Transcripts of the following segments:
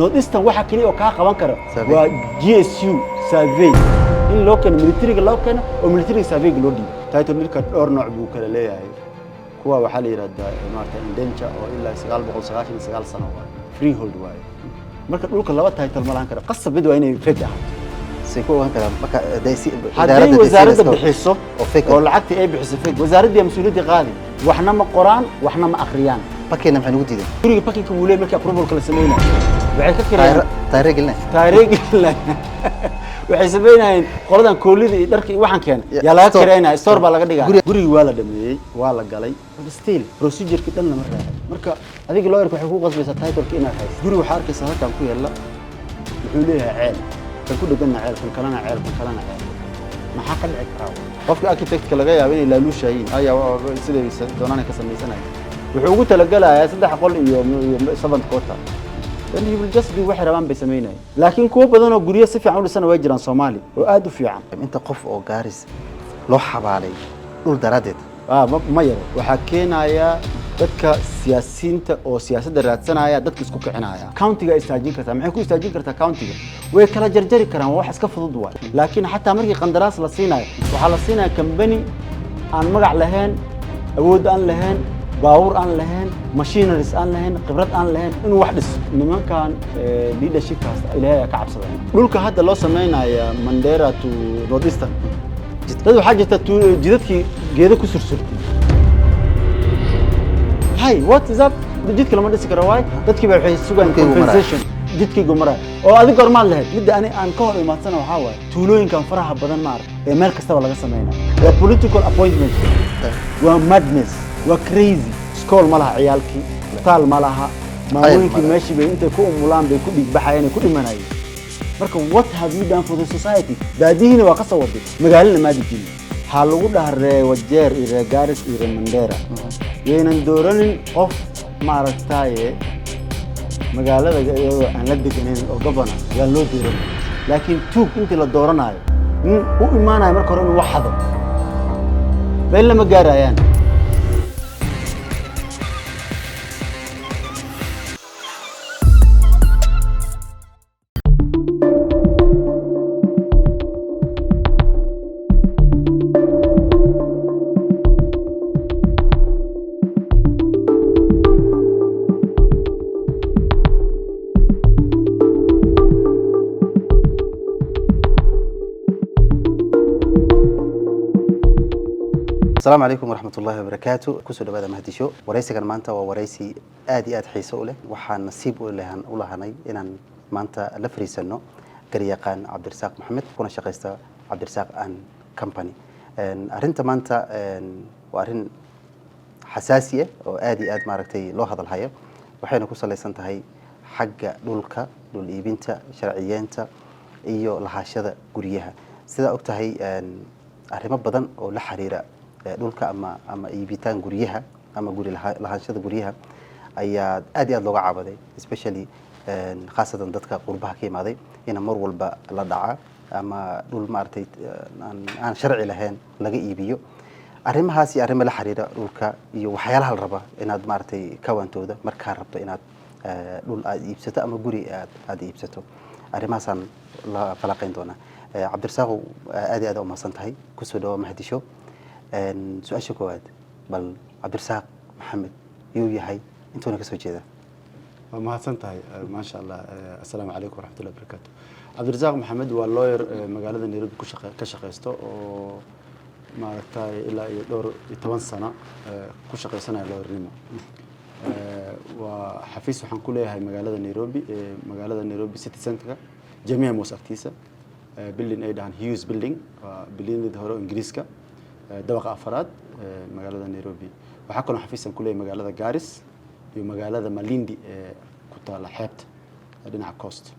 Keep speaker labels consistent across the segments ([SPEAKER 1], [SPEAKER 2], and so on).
[SPEAKER 1] Northeastern waxa kaliya oo kaa qaban kara
[SPEAKER 2] Survey.
[SPEAKER 1] Waa GSU survey in loo keeno, militariga loo keeno oo militariga surveyga loo dhiibo. Title deedka dhowr nooc buu kala leeyahay. Kuwa waxaa la yidhahdaa maarata indenture oo ilaa 999 sano waaye, freehold waaye. Marka dhulka laba title ma lahan karo, qasab mid waa inay fake ahaato.
[SPEAKER 2] Say ku ogaan karaan marka hadday si
[SPEAKER 1] Hadday wasaaradda bixiso
[SPEAKER 2] oo fake
[SPEAKER 1] oo lacagtii ay bixiso fake, wasaaraddii mas-uuliyaddii qaadi. Waxna ma qoraan, waxna ma akhriyaan.
[SPEAKER 2] Parkingna maxay nagu diideen?
[SPEAKER 1] Guriga parkingka wuu leeyahay. Markii approvalka la sameynayo waxay ka kirayaan.
[SPEAKER 2] Taayire gelinay.
[SPEAKER 1] Taariikh waxay sameynayeen qoladan koolida iyo dharka iyo waxaan keena yaa laga
[SPEAKER 2] store.
[SPEAKER 1] kireynaya, store baa laga dhigaa. Gurigii waa la dhameeyey, waa la galay, but still procedure-ki dhan lama raacin. Marka adiga lawyerka waxay ku qasbaysaa title-ka inaad hayso. Guriga waxaa arkaysaa halkan ku yaalla wuxuu leeyahay ceel, kan ku dheganna ceel, kan kalena ceel, kan kalena ceel. Maxaa ka dhici karaa? Qofka architectka laga yaabo inay laaluushayiin ayaa siday doonaan ka samaysanaya. Wuxuu ugu talagelayaa saddex qol iyo seventh quarter, then he will just do waxay rabaan bay samaynayaan. Laakiin kuwo badan oo guryo si fiican u dhisana way jiraan Soomaali oo aad u fiican.
[SPEAKER 2] Inta qof oo Gaaris loo xabaalay dhul daraaddeed?
[SPEAKER 1] Ah, ma yaro. Waxaa keenaya dadka siyaasiyiinta oo siyaasadda raadsanaya, dadka isku kicinaya. Countyga istaajin kartaa. Maxay ku istaajin kartaa countyga? Way kala jarjari karaan, waa wax iska fudud waay. Laakiin xataa markii qandaraas la siinayo, waxaa la siinaya company aan magac lahayn, awood aan lahayn, baabuur aan lahayn, machineries aan lahayn, khibrad aan lahayn inuu wax dhiso. Nimankan leadershipkaas Ilaahay ayaa ka cabsadeen. Dhulka hadda loo sameynaya Mandera to Northeastern, dad waxaa jirta jidadkii geedo ku sursurtay. Hay, what is up? Jidka lama dhisi karo waay. Dadkii baa waxay sugayaan
[SPEAKER 2] Dhulkaygu maraya.
[SPEAKER 1] compensation. Jidkaygu maraya oo adig gormaad lahayd. Midda ani aan ka hor imaadsana waxaa waaye tuulooyinkan faraha badan ma arag ee meel kastaba laga sameynayo waa political appointment, waa madness, waa crazy. School ma laha ciyaalkii, isbitaal ma laha, maamooyinkii meeshii bay intay ku umulaan bay ku dhiigbaxayeen, ay ku dhimanayeen. Marka what have you done for the society? Baadihiina waa ka soo waday, magaalana maadi jirin. Waxaa lagu dhaha ree Wajeer iyo ree Gaaris iyo ree Mandera yaynan dooranin qof maaragtaye magaalada iyadoo aan la deganayn oo governor yaan loo dooranin. Laakiin tuug intii la dooranayo, nin u imaanayo marka hore inuu wax xado, been lama gaarayaan.
[SPEAKER 2] Asalaamu calaykum waraxmat ullahi wabarakaatu. Kusoo dhawaada Mahdisho. Waraysigan maanta waa waraysi aad iyo aad xiiso u leh. Waxaan nasiib u lahanay inaan maanta la fariisano garyaqaan Cabdirasaaq Maxamed, kuna shaqaysta Cabdirasaaq and Company. Arrinta maanta waa arrin xasaasi ah oo aad iyo aad maaragtay loo hadalhayo, waxayna ku salaysan tahay xagga dhulka, dhul iibinta, sharciyeenta iyo lahaashada guryaha. Sidaa og tahay, arrimo badan oo la xiriira dhulka ama iibitaan guryaha ama guri lahaanshada guryaha ayaa aad iyo aad looga cabaday, especially khaasatan dadka qurbaha ka imaaday, ina mar walba la dhaca ama dhul maaragtay aan sharci lahayn laga iibiyo. Arrimahaas iyo arrimo la xiriira dhulka iyo waxyaalaha la raba inaad maaragtay ka waantooda markaa rabto inaad dhul aad iibsato ama guri aad iibsato, arrimahaasaan la falaqayn doonaa. Cabdirasaaqow, aad iyo aad umahadsan tahay. Kusoo dhawa Mahdisho. Su-aasha koowaad, bal Cabdirasaaq Maxamed yuu yahay, intuuna kasoo jeeda?
[SPEAKER 1] Waa mahadsan tahay, maasha Allah. Assalaamu calaykum waraxmatullahi wabarakaatu. Cabdirasaaq Maxamed waa lawyer magaalada Nairobi ku ka shaqeysto oo maaragtay ilaa iyo dhowr iyo toban sano ku shaqeysanaya lawyernimo. Waa xafiis waxaan ku leeyahay magaalada Nairobi, magaalada Nairobi City Centerka, Jamia Mosque agtiisa, building ay dhahaan Hughes Building, waa buildingada hore oo Ingiriiska, dabaqa afaraad, magaalada Nairobi. Waxaa kaloo xafiisan ku leeyahay magaalada Garis iyo magaalada Malindi ee ku taala xeebta dhinaca coast.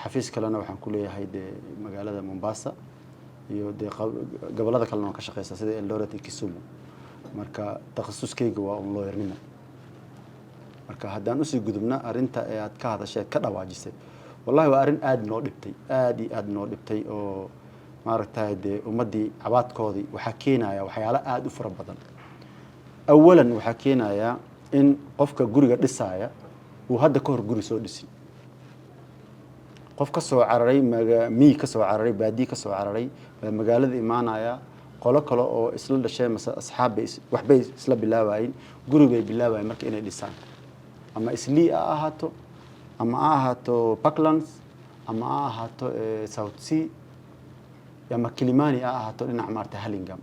[SPEAKER 1] Xafiis kalena waxaan ku leeyahay dee magaalada Mombasa iyo dee gobollada kalena waan ka shaqeysaa sida Eldoret iyo Kisumu. Marka takhasuskayga waa un lawyernimo. Marka haddaan usii gudubna arrinta ee aad ka hadashay, ka dhawaajisay, wallahi waa arrin aada noo dhibtay, aada iyo aada noo dhibtay oo maaragtay dee ummaddii cabaadkoodii. Waxaa keenaya waxyaalo aada u fara badan. Awalan waxaa keenaya in qofka guriga dhisaaya uu hadda ka hor guri soo dhisin. Qof ka soo cararay miyi, ka soo cararay baadiye, ka soo cararay baa magaalada imaanaya. Qolo kale oo isla dhasheen mase asxaab bay waxbay isla bilaabayeen, guri bay bilaabayeen marka inay dhisaan, ama Islii ha ahaato, ama ha ahaato Parklands, ama ha ahaato South C, ama Kilimani ha ahaato, dhinac maarata Hurlingham.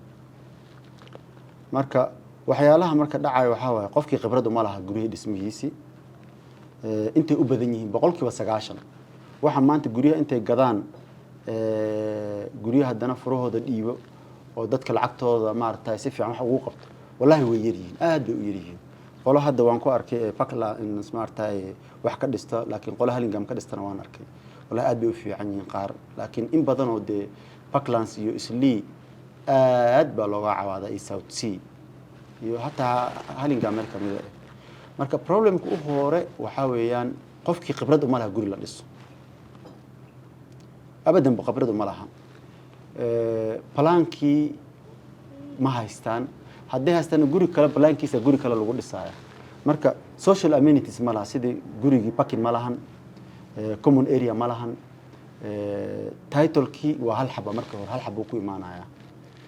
[SPEAKER 1] Marka waxyaalaha marka dhacayo waxaa waaye, qofkii khibrad uma laha guryihii dhismihiisii. Intay u badan yihiin, 90%, waxa maanta guryaha intay gadaan, guryaha haddana furahooda dhiibo oo dadka lacagtooda maaragtay si fiican wax ugu qabto, wallahi way yar yihiin, aad bay u yar yihiin. Qolo hadda waan ku arkay ee Parkland in maaragtay wax ka dhista, laakiin qolo Hurlingham ka dhistana waan arkay. Wallahi aad bay u fiican yihiin qaar, laakiin in badan oo dee Parklands iyo Islii aad baa looga cawaadaa, iyo South C, iyo hataa Hurlingham meel kamida ah. Marka problemka u hore waxaa weeyaan, qofkii khibrad uma laha guri la dhiso, abadan ba khibrad uma laha. Plan-kii ma haystaan. Hadday haystaan, guri kale plan-kiisa guri kale lagu dhisaaya. Marka social amenities ma laha, sidii gurigii parking ma lahan, common area ma lahan. Titlekii waa hal xaba. Marka hore hal xaba ku imaanaya.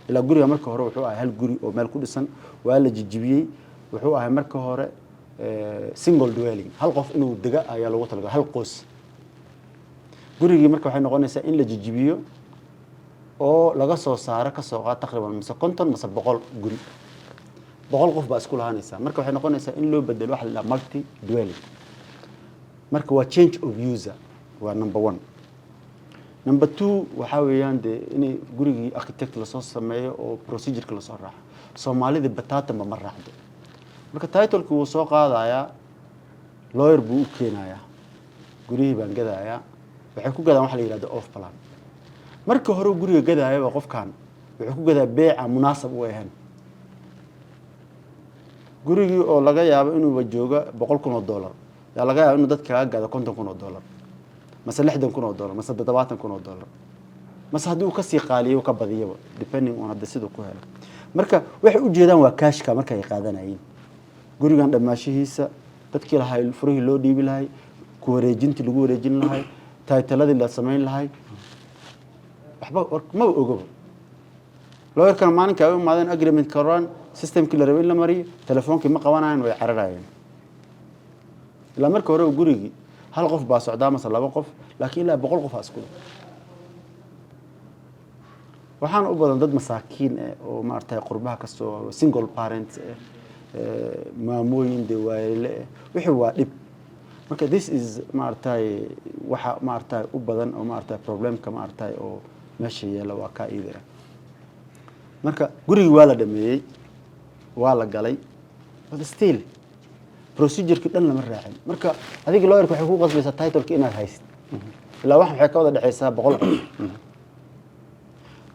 [SPEAKER 1] Ilaa guriga marka hore wuxuu ahay hal guri oo meel ku dhisan, waa la jijibiyey. Wuxuu ahay marka hore single dwelling, hal qof inuu dega ayaa loogu talagalay, hal qoys. Gurigii marka waxay noqonaysaa in la jijibiyo oo laga soo saaro, kasoo qaad taqriiban mise 50 mise 100 guri, 100 qof baa isku lahaanaysaa. Marka waxay noqonaysaa in loo bedelo waxa la dhaha multi dwelling. Marka waa change of user, waa number one. Number two waxaa weeyaan dee inay gurigii architect lasoo sameeyo oo procedureka lasoo raaco. Soomaalida bataatanba ma raacdo. Marka titleki wuu soo qaadayaa, lawyer buu u keenayaa, guryihii baan gadayaa. Waxay ku gadaan waxa la yihahdo off plan. Marka hore guriga gadaayaba qofkan wuxuu ku gadaa beeca munaasab u ahayn. Gurigii oo laga yaabo inuuba jooga $100,000 yaa laga yaaba inuu dadka kaga gado $50,000, mase $60,000, mase $70,000, mase haddii uu kasii qaaliyo uu ka badiyaba, depending on hadda siduu ku helo. Marka waxay ujeedaan waa cashka. Marka ay qaadanayeen gurigan dhammaashihiisa, dadkii lahay furihii loo dhiibi lahay, ku wareejintii lagu wareejin lahay, title-adii la samayn lahay, waxba maba ogaba. Lawyerkana maalinka ay u imaadeen agreement karaan, systemkii la rabay in la mariyo, telefoonkii ma qabanayaan, way cararayeen. Ilaa marka hore gurigii hal qof baa socdaa mase laba qof, laakiin ilaa 100 qof aa isku leh. Waxaana u badan dad masaakiin eh oo maaragtay qurbaha kasoo, single parents eh, maamooyin dee waayele eh. Wixii waa dhib. Marka this is maaragtay waxa maaragtay u badan oo maaragtay problemka maaragtay oo meesha yeela waa kaa iida ah. Marka gurigii waa la dhameeyey, waa la galay, but still procedureki dhan lama raacin. Marka adiga lawyerka waxay ku qasbaysaa titleka inaad haysid, ilaa wax waxay ka wada dhexaysaa 100 qof.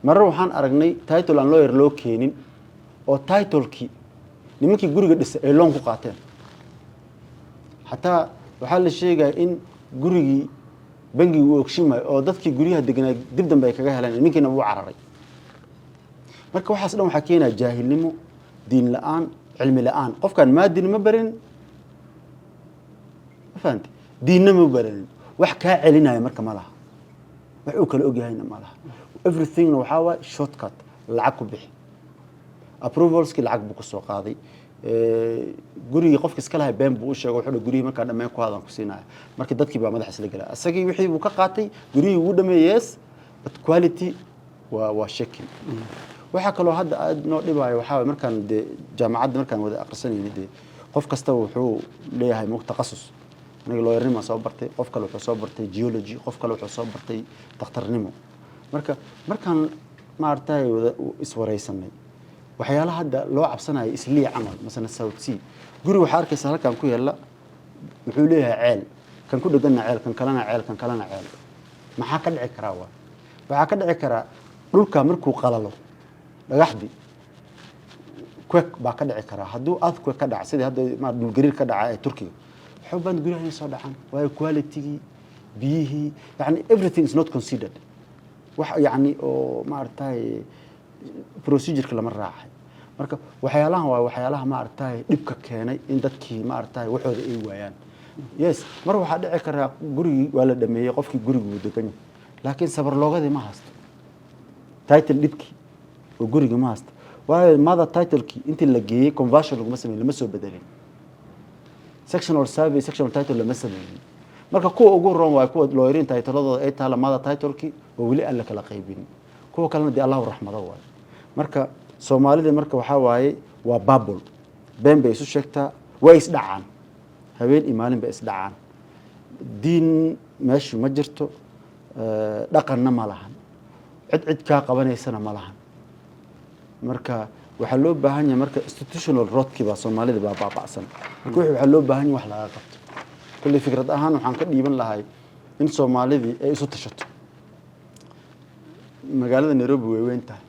[SPEAKER 1] Marar waxaan aragnay title aan lawyer loo keenin oo titlekii nimankii guriga dhisay ay loan ku qaateen. Xataa waxaa la sheegaya in gurigii bangigu uu ogshimayo oo dadkii guryaha deganaa dib dambe ay kaga heleen, ninkiina wuu cararay. Marka waxaas dhan waxaa keenaya jaahilnimo, diin la-aan, cilmi la-aan. Qofkaan maadin ma barin, ma fahamte, diinna ma baranin, wax kaa celinaya marka ma laha, wax uu kala ogyahayna ma laha. Everythingna waxaa waay shortcut, lacag ku bixi. Approvalski lacag buu kusoo qaaday. Gurigii qofka iska lahay been buu u sheegay, wuxuu gurigii markaa dhammeyn ku hadan ku siinaya. Marka dadkii baa madaxa isla gelaya, isagii wixii buu ka qaatay, gurigii wuu dhameeyey, yes, but quality waa shaking. Waxaa kaloo hadda aad noo dhibaayo waxaa waye, markaan dee jaamacadda markaan wada aqrisanayni, dee qof kastaba wuxuu leeyahay mug takhasus. Aniga lawyernimo soo bartay, qof kale wuxuu soo bartay geology, qof kale wuxuu soo bartay dhakhtarnimo. Marka markaan maaragtay wada iswareysanay, waxyaalaha hadda loo cabsanayo Islii camal masana South C, guri waxaa arkaysa halkan ku yaalla, wuxuu leeyahay ceel, kan ku dheganna ceel, kan kalena ceel, kan kalena ceel. Maxaa ka dhici karaa? Waa waxaa ka dhici karaa dhulka markuu qalalo, dhagaxdii quake baa ka dhici karaa. Hadduu earthquake ka dhaca, sidii hadda ma dhulgariir ka dhaca ee Turkiga, waxay u baahan guryaha inay soo dhacaan, waayo qualitygii biyihii, yani everything is not considered. Wax yani oo maaragtay procedureka lama raacay. Marka waxyaalahan waa waxyaalaha maaragtay dhibka keenay in dadkii maaragtay waxooda ay waayaan. Yes, mar waxaa dhici karaa gurigii waa la dhameeyey, qofkii gurigii wuu degan yahay, laakiin sabarloogadii ma haysto, title deedkii oo guriga ma haysto, waayo mother titlekii intii la geeyey conversion laguma sameyn, lama soo bedelin, sectional survey, sectional title lama sameynin. Marka kuwa ugu roon waa kuwa looyariin titladooda ay taala mother titlekii oo weli aan la kala qaybin. Kuwa kalena dee Allahu raxmado waayo. Marka Soomaalida marka waxaa waaye waa bubble, been bay isu sheegtaa, way isdhacaan, habeen iyo maalin bay isdhacaan. Diin meeshu ma jirto, dhaqanna ma lahan, cid cid kaa qabanaysana ma lahan. Marka waxaa loo baahan yahay, marka institutional rotkii baa Soomaalida baa baaba'san. Marka waxaa loo baahan yahay wax laga qabto. Kulley fikrad ahaan waxaan ka dhiiban lahay in Soomaalidii ay isu tashato. Magaalada Nairobi way weyn tahay,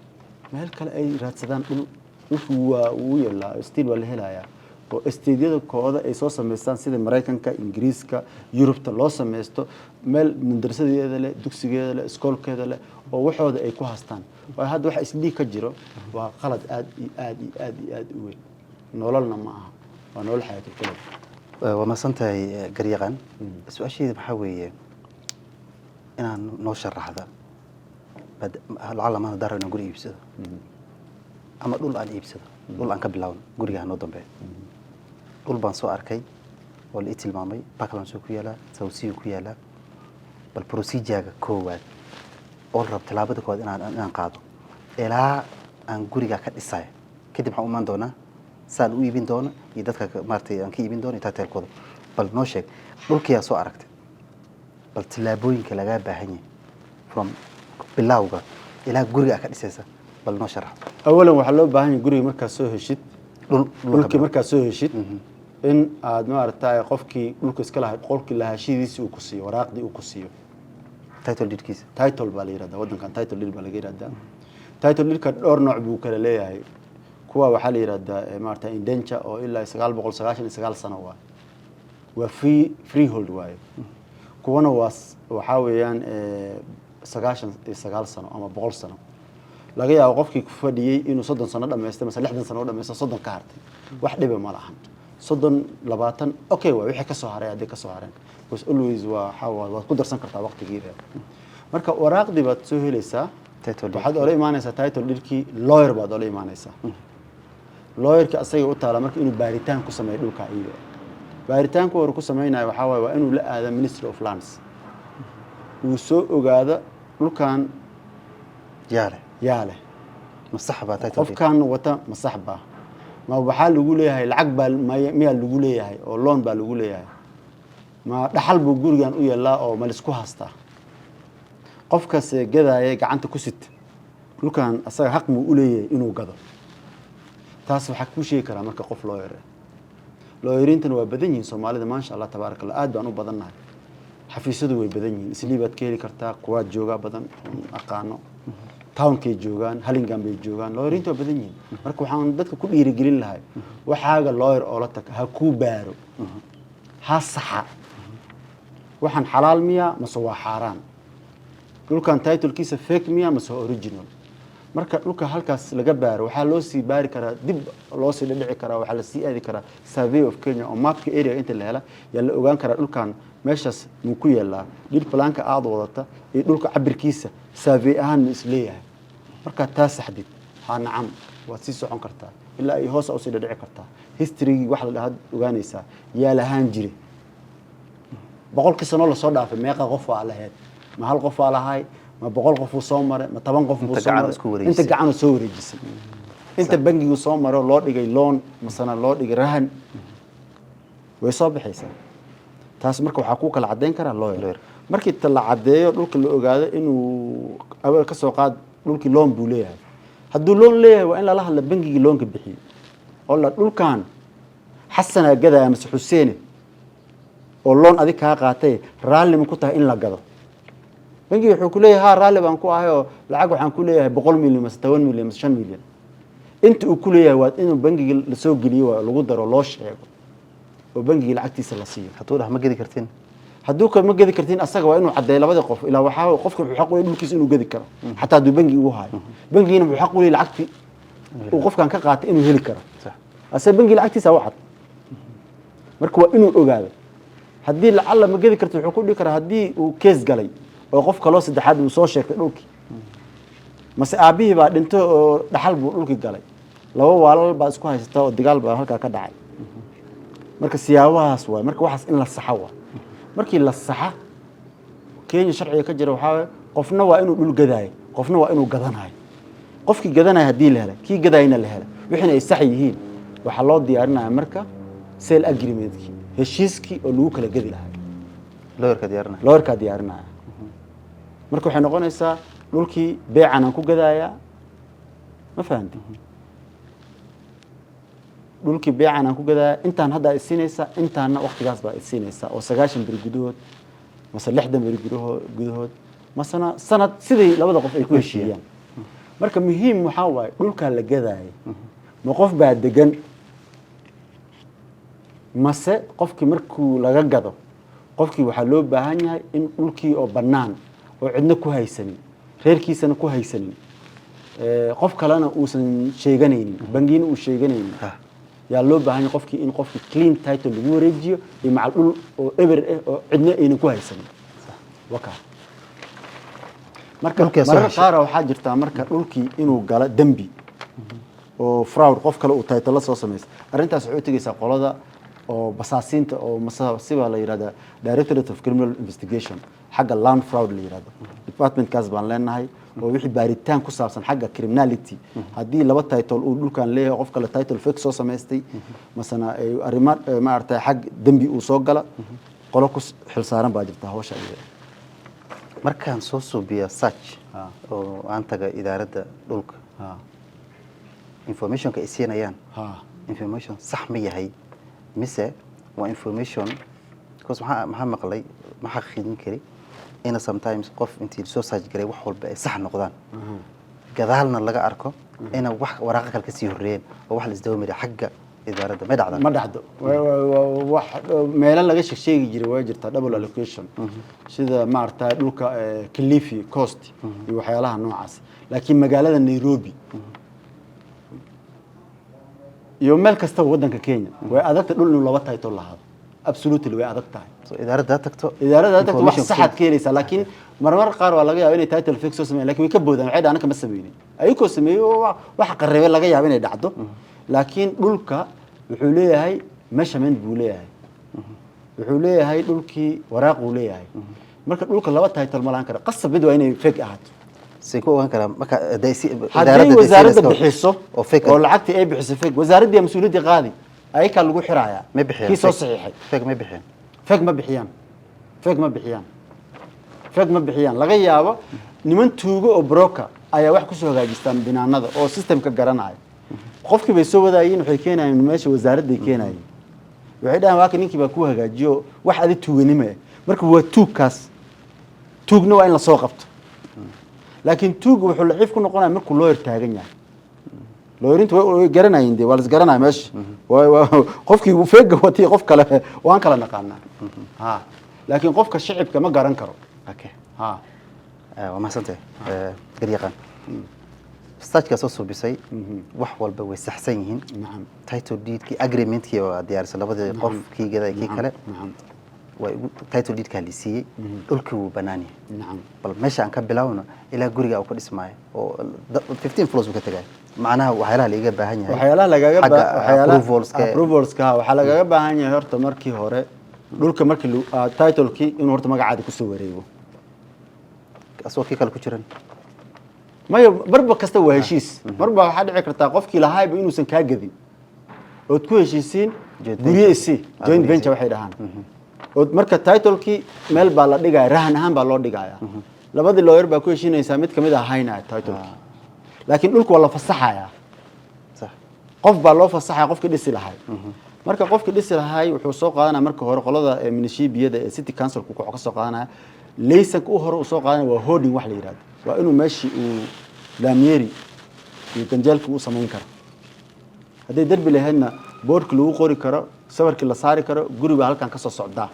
[SPEAKER 1] meel kale ay raadsadaan dhul. Dhulku waa uu yalaa, still waa la helayaa, oo stateyada kooda ay soo samaystaan sida Maraykanka, Ingiriiska, Yurubta loo sameysto, meel madrasadeeda leh, dugsigeeda leh, iskoolkeeda leh, oo waxooda ay ku haystaan. Waayo hadda waxa Islii ka jiro waa qalad aad iyo aad iyo aad iyo aad u weyn, nololna ma aha, waa nolol xayaatulkulab.
[SPEAKER 2] Waa mahadsan tahay, garyaqaan. Su-aasheeda maxaa weeye inaan noo sharaxda lacala maanta daro inaan guri iibsado ama dhul aan iibsado. Dhul aan ka bilaawno, guriga hanoo dambeeyo. Dhul baan soo arkay oo la ii tilmaamay, Parklands ku yaalaa, South C ku yaalaa. Bal procedurega koowaad oo la rabo, tallaabada koowaad inaan qaado ilaa aan guriga ka dhisayo, kadib waxaan u imaan doonaa saan u iibin doono iyo dadka maaragtay aan ka iibin doono iyo titlekooda. Bal noo sheeg, dhulkiyaa soo aragtay, bal tallaabooyinka lagaa baahan yahay from bilowga ilaa guriga aad ka dhisaysa, bal noo sharax.
[SPEAKER 1] Awalan waxaa loo baahan yahay guriga markaad soo heshid,
[SPEAKER 2] dhul.
[SPEAKER 1] Dhulkii markaad soo heshid, in aad maaragtay qofkii dhulka iska lahay qolkii lahaashadiisii uu ku siiyo, waraaqdii uu ku siiyo.
[SPEAKER 2] Title deedkiisa.
[SPEAKER 1] Title baa la yihahdaa waddankan, title deed baa laga yihahdaa. Title deedka dhowr nooc buu kala leeyahay. Kuwa waxaa la yihahdaa maarata indenture, oo ilaa 999 sano waa freehold waaye. Kuwana waa waxaa weeyaan 99 sano ama 100 sano. Laga yaabo qofkii ku fadhiyey inuu 30 sano dhamaystay mase 60 sano u dhamaystay, 30 ka hartay, wax dhiba ma lahan. 30, 20, okay, waay wixii kasoo haray hadday kasoo hareen, because always waa waxaa waaye waad ku darsan kartaa waqtigiida. Marka waraaqdii baad soo helaysaa.
[SPEAKER 2] Title deed.
[SPEAKER 1] Waxaad ola imaanaysaa title deedkii, lawyer baad ola imaanaysaa. Lawyerka asaga u taala marka inuu baaritaan ku sameeyo dhulka iyaga. Baaritaanku hore ku sameynayo waxaa waaye waa inuu la aado Ministry of Lands, uu soo ogaado dhulkan
[SPEAKER 2] yaa leh.
[SPEAKER 1] Yaa leh.
[SPEAKER 2] Ma sax baa title deed?
[SPEAKER 1] Qofkan wata ma sax baa? Ma waxaa lagu leeyahay lacag baa miyaa lagu leeyahay oo loan baa lagu leeyahay? Ma dhaxal buu gurigan u yeelaa oo ma laisku haystaa? Qofkase gadaaya gacanta ku sita dhulkan asaga xaq muu u leeyahay inuu gado? Taas waxaa kuu sheegi karaa marka qof lawyer ah. Lawyeriintana waa badan yihiin Soomaalida, maasha Allah, tabaaraka Allah, aad baan u badannahay. Xafiisyadu way badan yihiin, Islii baad ka heli kartaa, kuwaad joogaa badan oon aqaano, townkay joogaan, Hurlingham bay joogaan. Lawyeriinta waa badan yihiin. Marka waxaan dadka ku dhiirigelin lahay, waxaaga lawyer oola tag, ha kuu baaro, ha saxa. Waxaan xalaal miya mase waa xaaraan? Dhulkan titlekiisa fake miya mase original? Marka dhulka halkaas laga baaro, waxaa loo sii baari karaa, dib loo sii dhadhici karaa, waxaa lasii aadi karaa Survey of Kenya oo mapka area inta la hela yaa la ogaan karaa dhulkan meeshaas muu ku yeelaa, dhil planka aada wadata iyo dhulka cabirkiisa survey ahaan ma isleeyahay. Markaad taa saxdid, haa nacam, waad sii socon kartaa ilaa ay hoos usii dhadhici kartaa. Historygii wax la dhahaa ogaanaysaa, yaa lahaan jire 100kii sano lasoo dhaafay, meeqa qof waa lahayd? Ma hal qof waa lahay? Ma 100 qof uu soo maray? Ma 10 qof buu
[SPEAKER 2] Inta
[SPEAKER 1] soo
[SPEAKER 2] gacan
[SPEAKER 1] maray?
[SPEAKER 2] isku wareejisay.
[SPEAKER 1] Inta gacan soo wareejisay, inta bangigu soo maro, loo dhigay loan masana loo dhigay rahan, way soo baxaysaa taas. Marka waxaa ku kala caddeyn karaa lawyer.
[SPEAKER 2] Lawyer.
[SPEAKER 1] Markii ta la caddeeyo, dhulka la ogaado inuu awal ka soo qaad dhulkii loan buu leeyahay. Hadduu loan leeyahay, waa in lala hadla bangigii loanka bixiyey oo la dhulkan Xasanaa gadaya mase Xuseene oo loan adig kaa qaatay, raalli ma ku tahay in la gado? Bangiga wuxuu ku leeyahay, haa, raalli baan ku ahay, oo lacag waxaan ku leeyahay 100 milyan mase 10 milyan mase 5 milyan. Inta uu ku leeyahay waa inuu bangiga lasoo geliyo, waa lagu daro, loo sheego oo bangiga lacagtiisa la siiyo.
[SPEAKER 2] Hadduu dhah ma gedi kartin?
[SPEAKER 1] Hadduu ka ma gedi kartin, asaga waa inuu caddeeyo labadii qof. Ilaa waxaa qofka wuxuu xaq u leeyahay dhulkiisa inuu gedi karo xataa hadduu bangi ugu hayo. Bangigiina wuxuu xaq u leeyahay lacagtii uu qofkan ka qaatay inuu heli karo. Ase bangi lacagtiisa u cad. Marka waa inuu ogaado. Haddii lacalla ma gedi karto, wuxuu ku dhihi karaa haddii uu case galay oo qof kaloo saddexaad uu soo sheegtay dhulkii, mase aabbihii baa dhintay oo dhaxal buu dhulkii galay, laba waalal baa isku haysata oo dagaal baa halkaa ka dhacay. Marka siyaabahaas waay. Marka waxaas in la saxo waa. Markii la saxa, Kenya sharciga ka jira waxaa waye, qofna waa inuu dhul gadaayo, qofna waa inuu gadanayo. Qofkii gadanaya haddii la helay, kii gadayna la helay, wixiina ay sax yihiin, waxaa loo diyaarinaya marka sale agreementkii, heshiiskii oo lagu kala gedi lahaa.
[SPEAKER 2] Lawyerka diyaarinaya.
[SPEAKER 1] Lawyerkaa diyaarinaya. Marka waxay noqonaysaa dhulkii beecan aan ku gadayaa, ma fahanti? Dhulkii beecan aan ku gadaaya, intaan hadda isiinaysaa, intaana waktigaas baa isiinaysaa, oo 90 beri gudahood mase 60 beri gudahood masena sanad, sidii labada qof ay ku heshiiyaan. Marka muhiim waxaa waaye, dhulkaa la gadaaya ma qof baa degan, mase qofkii markuu laga gado, qofkii waxaa loo baahan yahay in dhulkii oo bannaan oo cidna ku haysanin, reerkiisana ku haysanin, qof kalena uusan sheeganaynin, bangina uu sheeganaynin, yaa loo baahan yahay qofkii in qofkii clean title lagu wareejiyo iyo macal dhul oo eber ah oo cidna aynan ku haysanin waka. Marka
[SPEAKER 2] Dhulkii soo
[SPEAKER 1] marar
[SPEAKER 2] heshay.
[SPEAKER 1] qaar waxaa jirtaa marka dhulkii inuu galo dembi oo fraud, qof kale uu title la soo samaysta. Arrintaas waxay u tegeysaa qolada oo basaasiinta oo sibaa la yidhahdaa Directorate of Criminal Investigation, xagga land fraud la yidhahdo. Departmentkaas baan leenahay oo wixii baaritaan ku saabsan xagga criminality, haddii laba title uu dhulkan leeyahay, qof kale title fake soo samaystay, masana ay arrimo maaragtay xag dembi uu soo gala, qolo ku xilsaaran baa jirta hawsha iyada.
[SPEAKER 2] Markaan soo suubiya search oo aan taga idaaradda dhulka, informationka ay siinayaan, information sax ma yahay mise waa information? Because maxaa maqlay, ma xaqiijin kari, ina sometimes qof intii soo search garay wax walba ay sax noqdaan, gadaalna laga arko ina wax waraaqa kale kasii horreeyeen oo wax la isdaba mariya xagga idaaradda. May dhacdaa?
[SPEAKER 1] Ma dhacdo. Wax meelo laga sheegi jiray waa jirtaa, double allocation, sida maaragtay dhulka Kilifi Coast iyo waxyaalaha noocaas, laakiin magaalada Nairobi iyo meel kastaba waddanka Kenya way adagta dhul inuu laba title lahaado. Absolutely way adag tahay.
[SPEAKER 2] So idaaradda ha tagto.
[SPEAKER 1] Idaaradda tagto, wax
[SPEAKER 2] information
[SPEAKER 1] saxaad ka helaysaa, laakiin marmar qaar waa laga yaaba inay title fake soo sameeyaan, lakin way ka boodaan, waxay dhahaan anaka ma sameynin. Ayagoo sameeyey oo wax qarribay laga yaaba inay dhacdo, laakiin dhulka wuxuu leeyahay measurement buu leeyahay, wuxuu leeyahay dhulkii waraaquu leeyahay. Marka dhulka laba title ma lahan karo, qasab mid waa inay fake ahaato.
[SPEAKER 2] Say ku ogaan karaa marka hadday
[SPEAKER 1] haddii
[SPEAKER 2] idaaradda hadday
[SPEAKER 1] wasaaradda
[SPEAKER 2] siinayso
[SPEAKER 1] bixiso
[SPEAKER 2] oo fake
[SPEAKER 1] oo lacagtii ay bixiso fake, wasaaraddii mas-uuliyaddii qaadi, ayakaa lagu xirayaa.
[SPEAKER 2] Ma bixiyaan?
[SPEAKER 1] Kii soo
[SPEAKER 2] Fake.
[SPEAKER 1] saxiixay.
[SPEAKER 2] Fake ma bixiyaan?
[SPEAKER 1] Fake ma bixiyaan, fake ma bixiyaan, fake ma bixiyaan. Laga yaabo niman tuugo oo broker ayaa wax kusoo hagaajistaan binaanada oo systemka garanaya. Qofkii bay soo wadaayeen, waxay keenayeen meesha wasaaradday keenayeen, waxay dhahaan waa ka ninkii baa kuu hagaajiyo wax adi tuuganimo eh. Marka waa tuugkaas, tuugna waa in lasoo qabto, laakiin tuuga wuxuu laciif ku noqonaya markuu lawyer taagan yahay. Lawyerinta way garanayeen de, waa la isgaranaya meesha. Qofkii fake-ga watay, qof kale waan kala naqaanaa ha, laakiin qofka shicibka ma garan karo.
[SPEAKER 2] Okay.
[SPEAKER 1] Ha.
[SPEAKER 2] Waa mahadsantahay, garyaqaan. Searchkaa soo suubisay, wax walba way saxsan yihiin. Title deedkii, agreementkii waa diyaarisay labadii qof, kii gaday, kii kale. Waa igu title deedkaa la siiyey, dhulkii wuu bannaan yahay. Bal meesha aan ka bilowno ilaa guriga uu ka dhismaayo oo 15 floors uu ka tagayo, macnaha waxyaalaha laiga baahan yahay
[SPEAKER 1] waxyaalaha lagaga
[SPEAKER 2] xagga
[SPEAKER 1] waxyaalaha
[SPEAKER 2] approvalska.
[SPEAKER 1] Approvalska waxaa lagaga baahan yahay horta markii hore dhulka markii titlekii inuu horta magacaada kusoo wareego.
[SPEAKER 2] Asagoo kii kale ku jiran?
[SPEAKER 1] Maya, marba kasta waa heshiis. Marba waxaa dhici kartaa qofkii lahaayba inuusan kaa gadin ood ku heshiisiin
[SPEAKER 2] Joint
[SPEAKER 1] gurye
[SPEAKER 2] venture.
[SPEAKER 1] isi joint
[SPEAKER 2] gurye
[SPEAKER 1] venture waxay dhahaan. Ood marka titlekii meel baa la dhigaya, rahan ahaan baa loo dhigaya. Labadii lawyer baa ku heshiinaysaa, mid kamid ah haynaya titlekii, laakiin dhulku waa la fasaxayaa. Qof baa loo fasaxaya, qofkii dhisi lahay. Marka qofkii dhisi lahay wuxuu soo qaadanaya marka hore qolada municipality ee city councilku wuxuu ka soo qaadanaya laysanka u hore uu soo qaadanaya, waa hoarding wax la yidhahdo, waa inuu meeshii uu laamyeeri iyo ganjeelkii uu samayn karo, hadday derbi lahaydna boardki lagu qori karo, sawirkii la saari karo, guri baa halkan ka soo socdaa.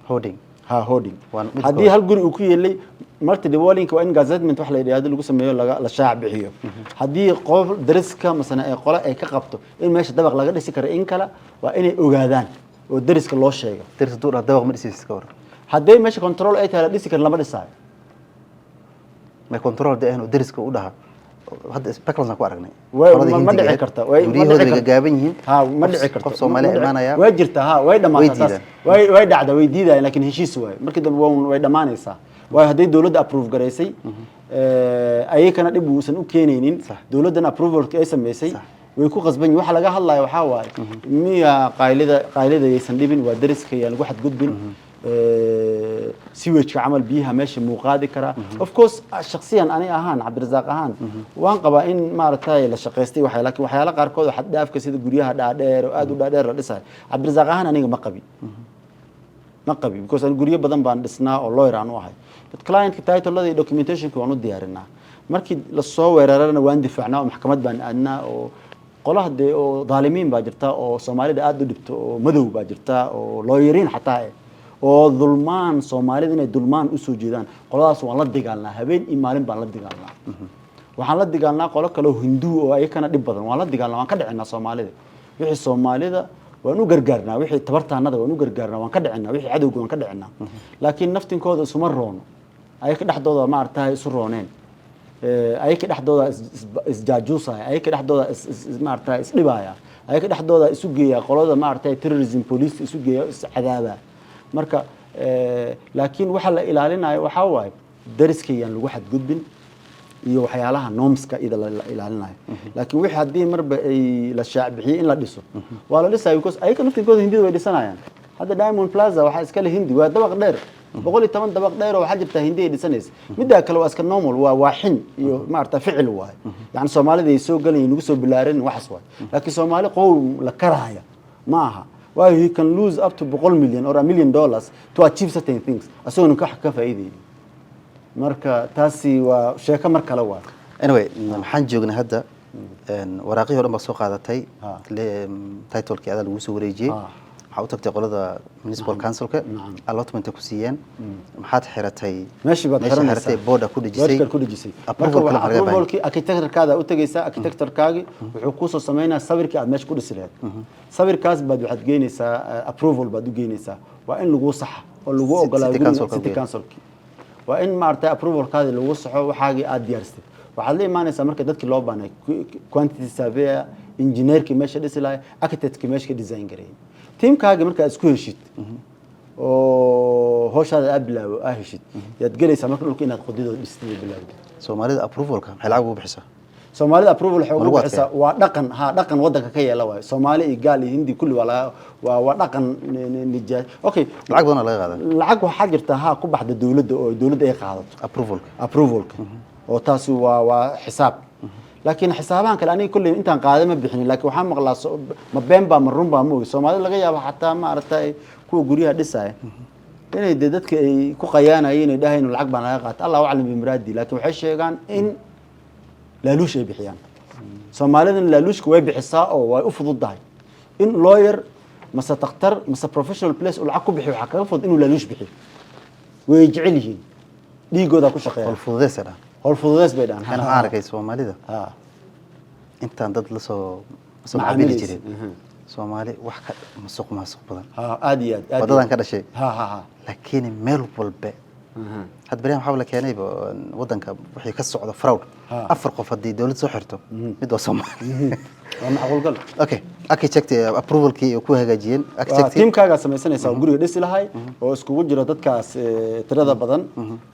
[SPEAKER 2] Hoarding.
[SPEAKER 1] Ha, hoarding.
[SPEAKER 2] Waa mid
[SPEAKER 1] haddii
[SPEAKER 2] koowaad.
[SPEAKER 1] hal guri uu ku yeelay multi dwelling, waa in gazettement wax la yidhahdo lagu sameeyo, laga la shaac bixiyo. Haddii qof dariska masana ee qole ay ka qabto in meesha dabaq laga dhisi karo, in kale waa inay ogaadaan. Oo deriska loo sheega.
[SPEAKER 2] Daris hadduu dhaha dabaq ma dhisaysid, ka waran?
[SPEAKER 1] Hadday meesha control ay tahay, la dhisi karin, lama dhisaayo.
[SPEAKER 2] May control de ahayn oo deriska u dhaha. Hadda Parklands aan ku aragnay. Qoladii
[SPEAKER 1] Ma
[SPEAKER 2] Hindiga
[SPEAKER 1] dhici
[SPEAKER 2] ahayd,
[SPEAKER 1] karta. Ma
[SPEAKER 2] guryahooda
[SPEAKER 1] dhici
[SPEAKER 2] way
[SPEAKER 1] karta.
[SPEAKER 2] gagaaban yihiin.
[SPEAKER 1] Ha, ma dhici karto.
[SPEAKER 2] Qof Soomaali
[SPEAKER 1] Ma dhici-
[SPEAKER 2] imaanaya.
[SPEAKER 1] Way jirtaa, ha, way dhamaataa
[SPEAKER 2] Way
[SPEAKER 1] taas.
[SPEAKER 2] diidaan.
[SPEAKER 1] Way dhacdaa, way diidayaan, laakiin heshiis waaye. Markii dambe way dhammaanaysaa, waayo hadday dowladda approve garaysay, ayakana dhib uusan u keenaynin, dowladdan approvalki ay samaysay, way ku qasban yihin. Waxa laga hadlaya waxaa waaye, miya qaylida qaylida yaysan dhibin, waa deriska yaan lagu xadgudbin, sewage-ka camal biyaha meesha muu qaadi karaa. Of course, shakhsiyan ani ahaan, Cabdirasaaq ahaan, waan qabaa in maaragtay la shaqaystay waxay, laakiin waxyaala qaarkood oo xad dhaafka, sida guryaha dhaadheer oo aad u dhaadheer la dhisayo, Cabdirasaaq ahaan aniga ma qabi, ma qabi, because aan guryo badan baan dhisnaa oo lawyer aan u ahay, but clientka title-ada iyo documentationka waan u diyaarinaa. Markii lasoo weerarana waan difaacnaa oo maxkamad baan aadnaa. Oo qolaha dee oo dhaalimiin baa jirta oo Soomaalida aada u dhibto, oo madow baa jirta, oo lawyerin xataa oo dulmaan Soomaalida, inay dulmaan usoo jeedaan. Qoladaas waan la dagaalnaa, habeen iyo maalin baan la dagaalnaa. Waxaan la dagaalnaa qolo kale oo Hinduu oo ayakana dhib badan, waan la dagaalnaa, waan ka dhicinaa Soomaalida. Wixii Soomaalida waan u gargaarnaa, wixii tabartaanada waan u gargaarnaa, waan ka dhicinaa, wixii cadowga waan ka dhicinaa, laakiin naftinkooda isuma roono. Ayaka dhexdooda maaragtahay isu rooneen, ayaka dhexdooda isjaajuusaya, ayaka dhexdooda maaragtahay isdhibaaya, ayaka dhexdooda isu geeya qolada maaragtay terrorism police isu geeya, iscadaaba. Marka laakiin waxa la ilaalinayo waxaa waaye dariska yaan lagu xadgudbin iyo waxyaalaha normska ida la ilaalinayo. Laakiin wixii haddii marba ay la shaac bixiyey in la dhiso, waa la dhisayo, because ayaka naftinkooda Hindida way dhisanayaan. Hadda Diamond Plaza waxaa iskale Hindi, waa dabaq dheer, 110 dabaq dheer oo waxaa jirta Hindi ay dhisanaysa. Middaa kale waa iska normal, waa xin iyo maarata ficil waaye. Yani Soomaalida ay soo galayin, nagu soo bilaarin waxaas waay, laakiin Soomaali qowm la karaaya ma aha, waayo he can lose up to 100 million or $1 million to achieve certain things, isagoona ka faa'iidaynin. Marka taasi waa sheeko mar kale waa.
[SPEAKER 2] Anyway, maxaan joognay hadda? Waraaqihii o dhan baa soo qaadatay, titlekii adaa lagu soo wareejiyey. Waxaa u tagtay qolada municipal councilka, allotment ku siiyeen. Maxaad xiratay?
[SPEAKER 1] Meeshii baad
[SPEAKER 2] Meesha
[SPEAKER 1] xiranaysaa.
[SPEAKER 2] xiratay, board ku dhejisay.
[SPEAKER 1] Boardkaad ku dhejisay.
[SPEAKER 2] Approval
[SPEAKER 1] marka
[SPEAKER 2] kale maxaa laga baahan?
[SPEAKER 1] Approvalkii architecturkaada u tegaysaa. Architecturkaagi wuxuu kusoo sameynaya sawirkii aad meesha ku dhisi lahayd. Sawirkaas baad waxaad geynaysaa, approval baad u geynaysaa. Waa in lagu saxa oo lagu ogolaado
[SPEAKER 2] City
[SPEAKER 1] guriga.
[SPEAKER 2] councilka
[SPEAKER 1] City
[SPEAKER 2] u geyn.
[SPEAKER 1] councilki waa in maaragtay approvalkaadi lagu saxo. Waxaagii aad diyaarsatay waxaad la imaanaysaa. Marka dadkii loo baahnay, quantity surveyor, engineerkii meesha dhisi lahay, architectkii meesha ka design gareeyay, tiimkaagi markaa isku heshid oo howshaada aad bilaawo aa heshid, yaad gelaysaa marka dhulka inaad qodidoo dhistid oo bilaawdid.
[SPEAKER 2] Soomaalida approvalka maxay lacag ugu bixisaa?
[SPEAKER 1] Soomaalida approval waxay
[SPEAKER 2] Ma
[SPEAKER 1] ugu
[SPEAKER 2] lagu
[SPEAKER 1] bixisaa
[SPEAKER 2] adkeeyaa?
[SPEAKER 1] Waa dhaqan, ha, dhaqan wadanka ka yeela waayo. Soomaali iyo gaal iyo Hindi kulli waa laga waa dhaqan nijaa, okay.
[SPEAKER 2] Lacag badan laga qaadaa.
[SPEAKER 1] Lacag waxaa jirta, ha, ku baxda dowladda oo dowladda ay qaadato.
[SPEAKER 2] Approvalka.
[SPEAKER 1] Approvalka, oo taasi waa xisaab, laakiin xisaabahan kale aniga kolley intaan qaaday ma bixinin, laakiin waxaan maqlaa, ma been baa ma run baa ma ogi, Soomaalida laga yaabo xataa maaragtay kuwa guryaha dhisaya inay dee dadka ay ku qayaanayeen, ay dhahayn lacag baan laga qaata. Allahu aclam bimuraadi, laakiin waxay sheegaan in laaluush ay bixiyaan. Soomaalidana laaluushka way bixisaa oo way u fududahay in lawyer mase takhtar mase professional place uu lacag ku bixiyo. Waxaa kaga fudud inuu laaluush bixiyo. Way jecel yihiin, dhiigooda ku shaqeeya.
[SPEAKER 2] Howl fududeysa dhan.
[SPEAKER 1] Howl fududeys bay dhahan.
[SPEAKER 2] Waxaan arkay Soomaalida intaan dad lasoo macaamili
[SPEAKER 1] Macaamilaysa.
[SPEAKER 2] jirin, Soomaali wax ka musuq maasuq badan.
[SPEAKER 1] Ha, aad iyo aad, aad iyo
[SPEAKER 2] Wadadan
[SPEAKER 1] aad.
[SPEAKER 2] ka dhashay.
[SPEAKER 1] Ha ha ha
[SPEAKER 2] Laakiin meel walbe hadda baryahan waxaa la keenayba wadanka wixii ka socda fraud. Afar qof haddii dowlad soo xirto, mid waa Soomaali.
[SPEAKER 1] Waa macquul gal.
[SPEAKER 2] Okay, architect approvalkii ku hagaajiyeen
[SPEAKER 1] Waa
[SPEAKER 2] architect.
[SPEAKER 1] Tiimkaagaa samaysanaysaa oo guriga dhisi lahay oo iskugu jiro dadkaas tirada badan,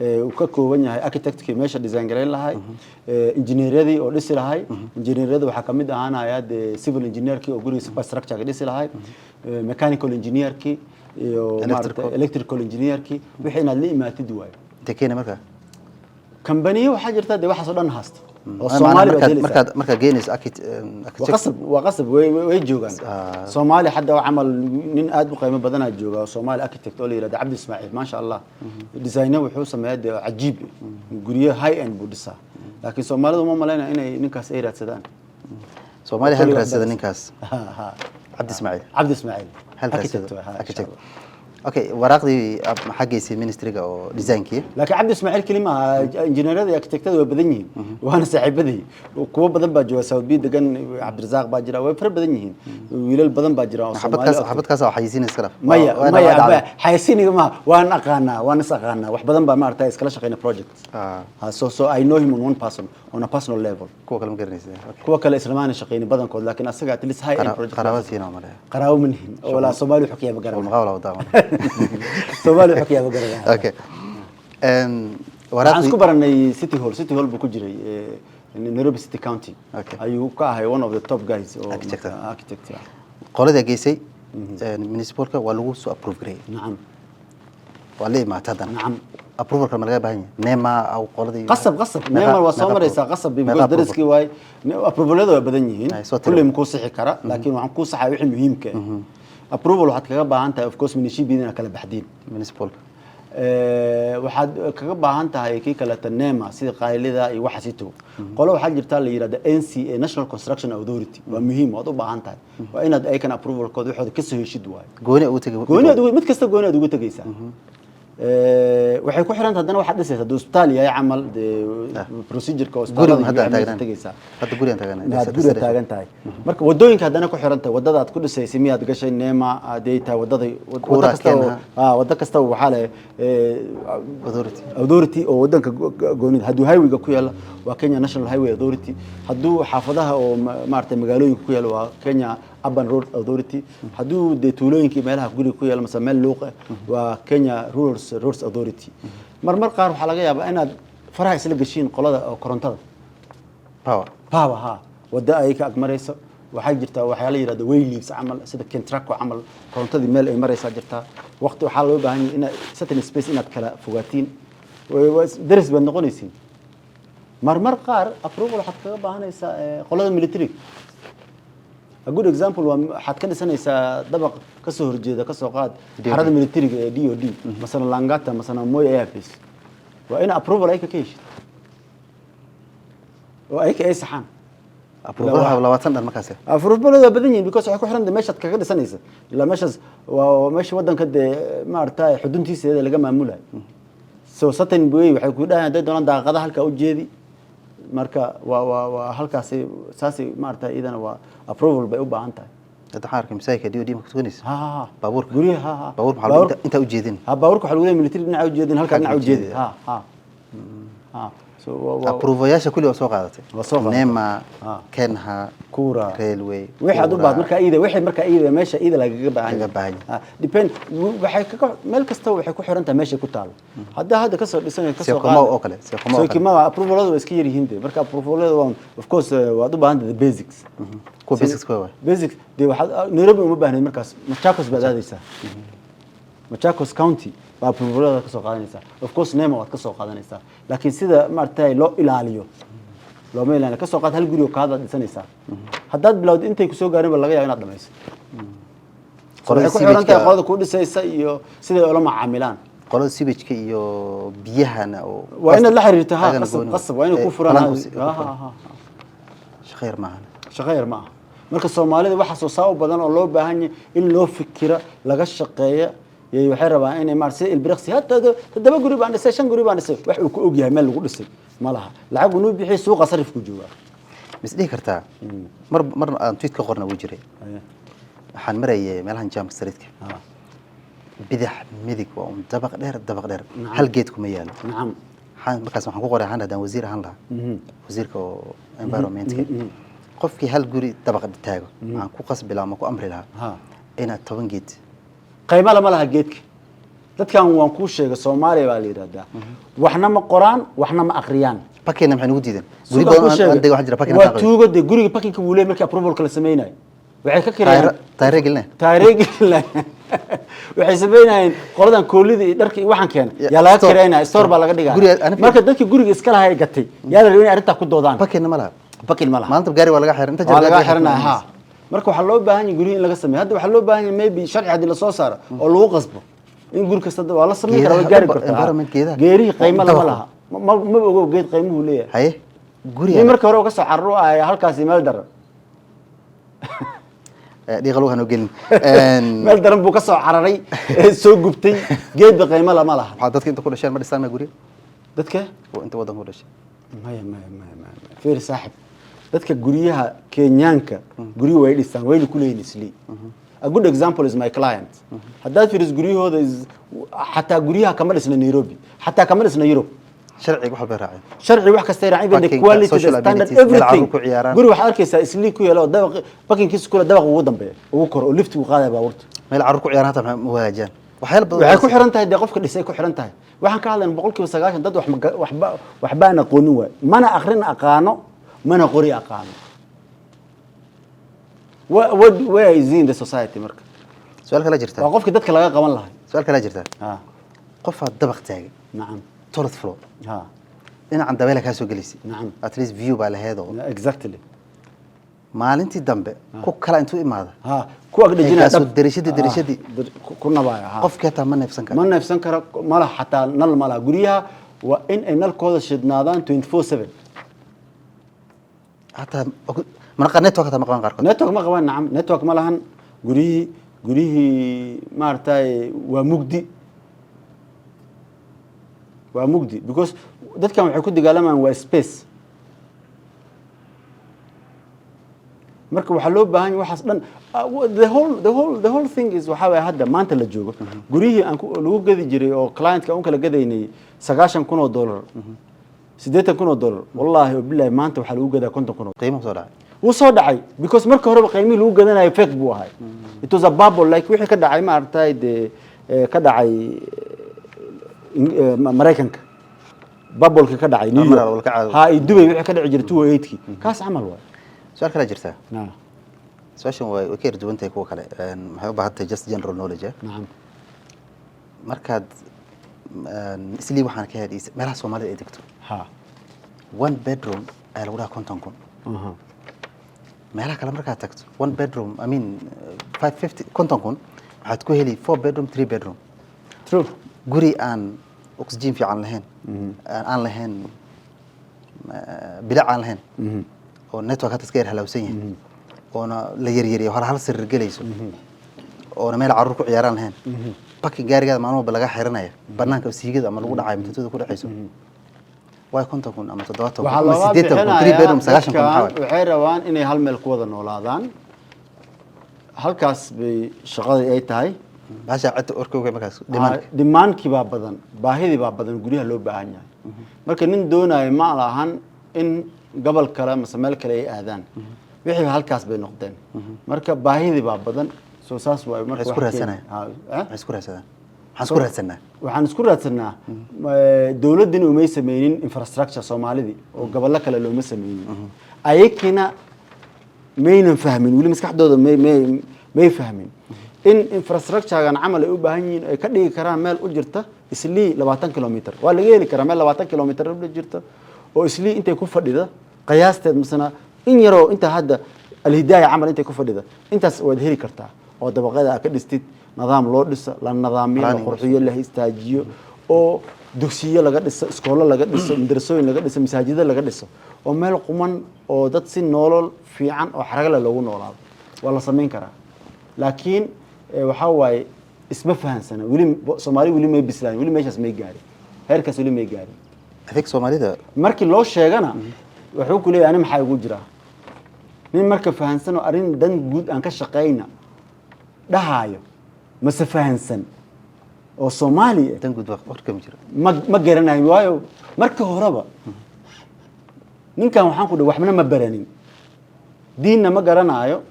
[SPEAKER 1] uu ka kooban yahay architectkii meesha design garayn lahay, engineeryadii oo dhisi lahay. Engineeryada waxaa kamid ahaanaya dee civil engineerkii oo guriga superstructure dhisi lahay, mechanical engineerkii iyo maaragtay
[SPEAKER 2] Electrical.
[SPEAKER 1] electrical engineerkii. Wixii inaad la imaatid waayo.
[SPEAKER 2] Intee keena markaa?
[SPEAKER 1] Kambaniyo waxaa jirta dee waxaas oo dhan haasta oo
[SPEAKER 2] Macnaha
[SPEAKER 1] Soomaali baad
[SPEAKER 2] markaad
[SPEAKER 1] helaysaa.
[SPEAKER 2] Markaad geenayso
[SPEAKER 1] waa
[SPEAKER 2] architect.
[SPEAKER 1] Qasab, waa qasab, way joogaan. Soomaali hadda oo camal nin aad u qiimo badanaa jooga oo Soomaali architect oo la yihahdo Cabdi Ismaaciil, maasha Allah. Designer wuxuu sameeyaa dee cajiib, guryo high end buu dhisaa, laakiin Soomaalidu uma malaynaya inay ninkaas ay raadsadaan.
[SPEAKER 2] Soomaali hal
[SPEAKER 1] Kulli
[SPEAKER 2] raadsada
[SPEAKER 1] wax
[SPEAKER 2] ninkaas.
[SPEAKER 1] Ha, ha.
[SPEAKER 2] Cabdi Ismaaciil.
[SPEAKER 1] Cabdi Ismaaciil.
[SPEAKER 2] Hal
[SPEAKER 1] architect
[SPEAKER 2] raadsado.
[SPEAKER 1] waay, ha, insha
[SPEAKER 2] Architect.
[SPEAKER 1] Allah.
[SPEAKER 2] Okay, waraaqdii maxaa geysay ministryga oo designkii?
[SPEAKER 1] Laakiin Cabdi Ismaaciil keli maaha, injineerada iyo architectada way badan yihiin, waana saaxiibadii. Kuwo badan baa jooga South B degan, Cabdirasaaq baa jira, way fara badan yihiin, wiilal badan baa jira oo Soomaali.
[SPEAKER 2] Xabadkaas xabadkaas waa xayisiin iska dhaf.
[SPEAKER 1] Maya, maya, xayisiiniga maaha, waan aqaanaa, waan is aqaanaa, wax badan baa maaragtay iskala shaqeyna project. So I know him on one person, on a personal level.
[SPEAKER 2] Kuwa kale ma garanaysa? Okay.
[SPEAKER 1] Kuwa kale islamaana shaqeynin badankood, laakiin asaga at least high end project.
[SPEAKER 2] Qaraabadiina waa maleeya.
[SPEAKER 1] Qaraabo ma nihin oo walaa Soomaali wuxuu ka yaaba garanaa.
[SPEAKER 2] Maqaawla wadaa.
[SPEAKER 1] Soomaali wuxuu ka yaaba garanaa.
[SPEAKER 2] Okay.
[SPEAKER 1] Waxaan
[SPEAKER 2] Waraaqdii
[SPEAKER 1] isku baranay City Hall. City Hall buu ku jiray, Nairobi City County. Ayuu ka ahay one of the top guys oo
[SPEAKER 2] Architect.
[SPEAKER 1] Architect ah.
[SPEAKER 2] Qolada geysay municipalka waa lagu soo approve gareeyay.
[SPEAKER 1] Nacam.
[SPEAKER 2] Waa la imaatay haddana.
[SPEAKER 1] Nacam.
[SPEAKER 2] Approvalka ma laga baahan yahay NEMA aw qoladii?
[SPEAKER 1] Qasab, qasab. NEMA waa soo maraysaa, qasab, because dariskii waay. Approvalada waa badan yihiin.
[SPEAKER 2] Ay, soo tiri.
[SPEAKER 1] Kulley makuu sixi kara, laakiin waxaan kuu saxaya wixii muhiimka ah. Approval waxaad kaga baahan tahay, of course, municipality inaad kala baxdiin.
[SPEAKER 2] Municipalka.
[SPEAKER 1] Waxaad kaga baahan tahay kii kaleeta NEMA, sida qaylida iyo waxa sito. Qolo waxaa jirta la yidhahda NCA, National Construction Authority, waa muhiim, waad u baahan tahay, waa inaad ayakan approvalkooda waxooda kasoo heshid waayo.
[SPEAKER 2] Gooni ugu tegay.
[SPEAKER 1] Gooni aad mid kasta gooni aad ugu tegaysaa. Waxay ku xiran tahay haddana waxaad dhisaysaa. Hadduu isbitaal yahay camal, dee procedure-ka oo
[SPEAKER 2] guriga
[SPEAKER 1] isbitaalada
[SPEAKER 2] hadda
[SPEAKER 1] iyo
[SPEAKER 2] aan
[SPEAKER 1] meesha
[SPEAKER 2] taagnaan
[SPEAKER 1] tegaysaa.
[SPEAKER 2] Hadda gurigaan taagnaan.
[SPEAKER 1] Inaad guriga taagan tahay. Marka wadooyinka haddana ku xiran tahay, wadada aad ku dhisaysay miyaad gashay NEMA hadday tahay wadada wado
[SPEAKER 2] Kura
[SPEAKER 1] kasta oo
[SPEAKER 2] Kenya.
[SPEAKER 1] Wado kasta waxaa leh
[SPEAKER 2] Authority.
[SPEAKER 1] Authority oo wadanka goonida. Hadduu highwayga ku yaalla waa Kenya National Highway Authority, hadduu xaafadaha oo maaragtay magaalooyinka ku yaalla waa Kenya Urban Road Authority, hadduu dee tuulooyinka iyo meelaha guriga ku yaalla mase meel luuq ah waa Kenya Rural Roads Authority. Marmar qaar waxaa laga yaabaa inaad faraha isla geshiin qolada oo korontada.
[SPEAKER 2] Power.
[SPEAKER 1] Power, ha, waddo ay ka ag marayso. Waxaa jirtaa waxyaala yidhahda wayleaves camal, sida Kentraco camal, korontadii meel ay maraysaa jirtaa. Waqti waxaa loo baahan yahay inaad certain space inaad kala fogaatiin. Daris baad noqonaysiin. Marmar qaar approval waxaad kaga baahanaysaa qolada military. A good example waa waxaad ka dhisanaysaa dabaq kasoo horjeeda, kasoo qaad, xarada militariga ee DOD, masana Langata, masana Moi Airbase, waa in approval ayka ka heshid oo ayka ay saxaan.
[SPEAKER 2] Approvalha 20 dhan markaas.
[SPEAKER 1] Approvalada waa badan yihiin, because waxay ku xiran tahay meeshaad kaga dhisanaysa. Ilaa meeshaas waa meesha waddanka dee maaragtay xuduntiisa laga maamulayo. So certain way waxay ku dhahayan hadday doonaan daaqadaha halkaa u jeedi. Marka waa halkaasi saasay maaragtay iyadana waa approval bay u baahan tahay.
[SPEAKER 2] Hadda waxaan arkay masaajidka DOD marka tukanaysa.
[SPEAKER 1] Ha ha ha.
[SPEAKER 2] Baabuurka.
[SPEAKER 1] Guryaha, ha ha.
[SPEAKER 2] Baabuurka maxaa lagu intaa u jeedin?
[SPEAKER 1] Ha, baabuurka waxaa lagu leeyahay military dhinaca u jeedin, halkaa dhinaca u jeedi.
[SPEAKER 2] Jeedi.
[SPEAKER 1] Ha ha ha, so waa
[SPEAKER 2] Approvayaasha kulli waa soo qaadatay.
[SPEAKER 1] Waa soo qaadatay.
[SPEAKER 2] NEMA,
[SPEAKER 1] KENHA,
[SPEAKER 2] Kura,
[SPEAKER 1] railway,
[SPEAKER 2] wixii aad u baahad marka iyada, wixii marka iyada meesha iyada lagaga baahan
[SPEAKER 1] Lagaga
[SPEAKER 2] yahay.
[SPEAKER 1] Baahan yahay. Depend waxay kaga meel kasta waxay ku xiran tahay meeshay ku taalo. Hadda kasoo dhisan kasoo
[SPEAKER 2] Syokimau oo kale, Syokimau oo kale.
[SPEAKER 1] Syokimau approvalada waa iska yar yihiin de. Marka approvalada waa, of course, waad u baahan tahay the basics.
[SPEAKER 2] Kuwa basics kuwa waay.
[SPEAKER 1] Basics dee waxaad Nairobi uma baahnayd markaas, Machakos baad aadaysaa, Machakos County baa approvalada ka soo qaadanaysaa. Of course NEMA waad ka soo qaadanaysaa, laakiin sida maaragtay loo ilaaliyo looma ilaaliyo. Ka soo qaad hal guri oo kaadaad dhisanaysaa, haddaad bilowdo intay kusoo gaarin ba laga yaaba inaad dhamayso. So
[SPEAKER 2] Qolada
[SPEAKER 1] waxay ku xiran tahay
[SPEAKER 2] sewage-ka-
[SPEAKER 1] qolada ku dhisaysa iyo siday ula macaamilaan.
[SPEAKER 2] Qolada sewage-ka iyo biyahana oo
[SPEAKER 1] Waa inaad la xiriirto, ha.
[SPEAKER 2] Ayagana
[SPEAKER 1] Qasab.
[SPEAKER 2] Gooni.
[SPEAKER 1] Qasab waa inay ku furaan.
[SPEAKER 2] Plan ku furan.
[SPEAKER 1] Ha, ha.
[SPEAKER 2] Shaqo yar maahan.
[SPEAKER 1] Shaqo yar ma aha. Marka Soomaalida waxaa soo saa u badan oo loo baahan yahay in loo fikira, laga shaqeeya yay waxay rabaan inay maar sida ilbiriqsi hadda toddoba guri baan dhisay, shan guri baan dhisay. Wax uu ku og yahay meel lagu dhisay ma laha, lacag unuu bixiyay, suuqa sarifku joogaa.
[SPEAKER 2] Mis dhihi kartaa mar marna aan tweet ka qorna wuu jiray. Waxaan marayay meelahan jam streetka, bidix midig waa un dabaq dheer, dabaq dheer, hal geed kuma yaalo. Markaas waxaan ku qoray, waxaan haddaan wasiir ahaan lahaa, wasiirka oo environmentka, qofkii hal guri dabaq taago waxaan ku qasbi lahaa ama ku amri lahaa inaad 10 geed.
[SPEAKER 1] Qaymo lama laha geedka. Dadkan waan kuu sheegay, Soomaaliya baa la yidhahdaa, waxna ma qoraan, waxna ma akhriyaan.
[SPEAKER 2] Parkingna maxay nagu diideen? Guri
[SPEAKER 1] Suuqa kuu
[SPEAKER 2] badan
[SPEAKER 1] sheegay.
[SPEAKER 2] aan dego waxaa jira parking.
[SPEAKER 1] Waa tuugo dee. Guriga parkingka wuu leeyahay. Markii approvalka la sameynayo waxay ka kirayaan
[SPEAKER 2] taayre gelinay.
[SPEAKER 1] Taariikh waxay sameynayeen qoladan koolida iyo dharka iyo waxaan keenay yaa laga
[SPEAKER 2] store.
[SPEAKER 1] kireynaya, store baa laga dhigaya. Marka dadkii guriga iska lahaa ay gatay yaa la rabay inay arrintaa ku doodaan.
[SPEAKER 2] Parkingna ma laha.
[SPEAKER 1] Parking ma laha.
[SPEAKER 2] Maanta gaari waa laga xiran inta
[SPEAKER 1] waa laga
[SPEAKER 2] gaari
[SPEAKER 1] xiranaya, ha. Marka waxaa loo baahan yahay guryihi in laga sameeyo. Hadda waxaa loo baahan yahay maybe sharci haddii lasoo saaro oo lagu qasbo in guri kasta waa la sameyn karaa, way
[SPEAKER 2] Geedaha,
[SPEAKER 1] gaari kartaa, ha.
[SPEAKER 2] Environment geedaha.
[SPEAKER 1] Geerihii qiimo lama
[SPEAKER 2] Dabaq.
[SPEAKER 1] laha. Ma ogo geed qiimuhu leeyahay.
[SPEAKER 2] Haye, guriga
[SPEAKER 1] Nin marka hore uga soo cararo ay halkaasi meel daran.
[SPEAKER 2] Dhiiqa lugaha noo gelin.
[SPEAKER 1] Meel daran buu ka soo cararay ee soo gubtay, geedba qiimo lama laha.
[SPEAKER 2] Waxaa dadka inta ku dhasheen ma dhistaan ma guryo?
[SPEAKER 1] Dadka?
[SPEAKER 2] Oo inta waddanka ku dhashay.
[SPEAKER 1] Maya, maya, maya, maya, maya. Fiir saaxib, dadka guryaha Kenyaanka guryo way dhistaan, wayna ku leeyihin Islii. A good example is my client. Haddaad fiiriso guryahooda xataa guryaha kama dhisna Nairobi, xataa kama dhisna Europe.
[SPEAKER 2] Sharciga wax walbay raaceen.
[SPEAKER 1] Sharci wax kasta raacin, even the
[SPEAKER 2] Parking,
[SPEAKER 1] quality, the
[SPEAKER 2] social
[SPEAKER 1] standard,
[SPEAKER 2] amenities, meel
[SPEAKER 1] everything.
[SPEAKER 2] carruur ku ciyaaraan.
[SPEAKER 1] Guri waxaad arkaysaa Islii ku yaala oo dabaq parkingkiisa kule, dabaq ugu dambeeya ugu koro oo liftigu qaadaya baabuurta.
[SPEAKER 2] Meel carruur ku ciyaaraan hataa maxay ma hagaajiyaan waxyaalo badan.
[SPEAKER 1] Waxay ku xiran tahay dee qofka dhisay ku xiran tahay. Waxaan ka hadlayna 90% dad wax waxba aan aqoonin waay, mana akrin aqaano, mana qori aqaano. Where is he in the society marka?
[SPEAKER 2] Su-aal kala jirta.
[SPEAKER 1] Waa qofka dadka laga qaban lahay.
[SPEAKER 2] Su-aal kala jirta.
[SPEAKER 1] Ha.
[SPEAKER 2] Qofaad dabaq taagay, 12th floor, dhinacan dabeela kaa soo gelisay. At least view baa laheed oo maalintii dambe ku kala intuu imaada
[SPEAKER 1] Ha, ku ag dhejinaya.
[SPEAKER 2] Markaasuu darishadii.
[SPEAKER 1] Ku nabaya, ha.
[SPEAKER 2] Qofkii hataa ma neefsan karo.
[SPEAKER 1] Ma neefsan karo, malaha xataa nal malaha. Guryaha waa in ay nalkooda shidnaadaan 24/7.
[SPEAKER 2] Hataa manaqa network hataa ma qaban qaarkood.
[SPEAKER 1] Network ma qabaan, nacam, network ma lahan. Guryihii maaragtay waa mugdi, waa mugdi, because dadkan waxay ku dagaalamayaan waa space. Marka waxaa loo baahan yahay waxaas dhan, the whole thing is, waxaa waaya hadda maanta la joogo guryihii aan lagu gadi jiray oo clientka aan u kala gadaynay $90,000, $80,000, wallaahi oo billahi maanta waxaa lagu gadaa 50,000 oo.
[SPEAKER 2] Qiimaha soo dhacay.
[SPEAKER 1] Wuu soo dhacay because marka horeba qiimihii lagu gadanayo fake buu ahay. It was a bubble, like wixii ka dhacay maaragtay dee ka dhacay Maraykanka, bubbleka ka dhacay New
[SPEAKER 2] Mar
[SPEAKER 1] York
[SPEAKER 2] walba ka caado.
[SPEAKER 1] Ha, iyo Dubai wixii ka dhici jiray 2008kii, kaas camal waay.
[SPEAKER 2] Su-aal kala jirta. Su-aashan way ka yar duwan tahay kuwa kale. Waxay u baahan tahay just general knowledge, eh?
[SPEAKER 1] Nacam.
[SPEAKER 2] Markaad Islii waxaan ka helay meelaha Soomaalida ay degto, one bedroom ayaa lagu dhahaa 50,000. Meelaha kale markaad tagto, one bedroom, I mean 550, 50,000 waxaad ku heli four bedroom, three bedroom.
[SPEAKER 1] True.
[SPEAKER 2] Guri aan oxygen fiican lahayn, aan lahayn bilic aan lahayn, oo network hata iska yar halawsan yahay, oona la yaryariyo, hal hal sariir gelayso, oona meel carruur ku ciyaaraan lahayn, parking gaarigaada maalin walba laga xiranaya banaanka siigada ama lagu dhacayo matatuda ku dhacayso, waay 50,000 ama 70,000
[SPEAKER 1] Waxaa
[SPEAKER 2] ama
[SPEAKER 1] looga
[SPEAKER 2] 80,000, three bedroom
[SPEAKER 1] bixinayaa
[SPEAKER 2] 90,000, maxaa
[SPEAKER 1] dadkan
[SPEAKER 2] waay?
[SPEAKER 1] Waxay rabaan inay hal meel ku wada noolaadaan, halkaas bay shaqadii ay tahay.
[SPEAKER 2] Bahasha cidda orkowga markaas demandka.
[SPEAKER 1] Demandkii baa badan, baahidii baa badan, guryaha loo baahan yahay. Marka nin doonayo ma lahan in gobol kale mase meel kale ay aadaan, wixii halkaas bay noqdeen. Marka baahidii baa badan, soo saas waayo marka.
[SPEAKER 2] Waxay isku
[SPEAKER 1] wax
[SPEAKER 2] raadsanayaan.
[SPEAKER 1] Ha, eh?
[SPEAKER 2] Waxay isku raadsadaan, waxaan isku raadsanaa.
[SPEAKER 1] Waxaan isku raadsanaa dowladdina umay sameynin infrastructure Soomaalidii oo gobollo kale looma sameynin, ayakina maynan fahmin weli, maskaxdooda may fahmin in infrastructure-gan camal ay u baahan yihiin ay ka dhigi karaan meel u jirta Islii 20 kilometer. Waa laga heli karaa meel 20 kilometer u jirta oo Islii intay ku fadhida qiyaasteed, masana in yaroo inta hadda Alhidaaya camal intay ku fadhida, intaas waad heli kartaa oo dabaqada aad ka dhistid, nidaam loo dhiso, la nidaamiyo, la
[SPEAKER 2] Planning.
[SPEAKER 1] qurxiyo, la istaajiyo, oo dugsiyo laga dhiso, iskoolo laga dhiso, madrasooyin laga dhiso, masaajido laga dhiso, oo meel quman oo dad si nolol fiican oo xarago leh loogu noolaado waa la samayn karaa. Laakiin waxaa waaye isma fahansana weli. Soomaali weli may bislaan, weli meeshaas may gaarin, heerkaas weli may gaarin.
[SPEAKER 2] I think Soomaalida
[SPEAKER 1] Markii loo sheegana wuxuu ku leeyahay, ani maxaa igu jiraa? Nin marka fahansan oo arrin dan guud aan ka shaqayna dhahaayo mase fahansan oo Soomaali ah.
[SPEAKER 2] Dan guud warka ma jiro.
[SPEAKER 1] Ma garanayo, waayo marka horeba ninkan waxaan ku dhahay waxna ma baranin, diinna ma garanaayo,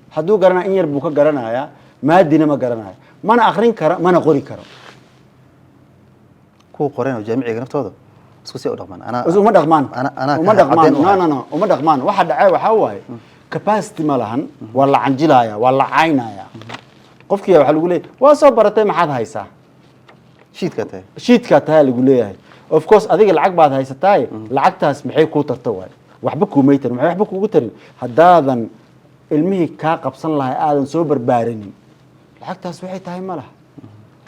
[SPEAKER 1] hadduu garanayo in yar buu ka garanayaa, maadina ma garanayo, mana akrin karo, mana qori karo.
[SPEAKER 2] Kuwa qoreen oo jaamiciga naftooda isku si u dhaqmaan anaa.
[SPEAKER 1] Uma dhaqmaan.
[SPEAKER 2] Anaa
[SPEAKER 1] Uma
[SPEAKER 2] ka
[SPEAKER 1] dhaqmaan.
[SPEAKER 2] caddeyn u
[SPEAKER 1] No.
[SPEAKER 2] hayo.
[SPEAKER 1] No, no, uma dhaqmaan. Waxa dhacay waxaa waaye capacity ma lahan, waa la canjilaya, waa la caynaya qofkii. Waxaa lagu leeyahay waa soo baratay, maxaad haysaa?
[SPEAKER 2] Shiidka tahay.
[SPEAKER 1] Shiidkaa tahay lagu leeyahay. Of course adiga lacag baad haysataaye, lacagtaas maxay kuu tarta waay? Waxba kuumay tarin. Maxay waxba kuugu tarin haddaadan ilmihii kaa qabsan lahay aadan soo barbaarinin? Lacagtaas waxay tahay ma laha.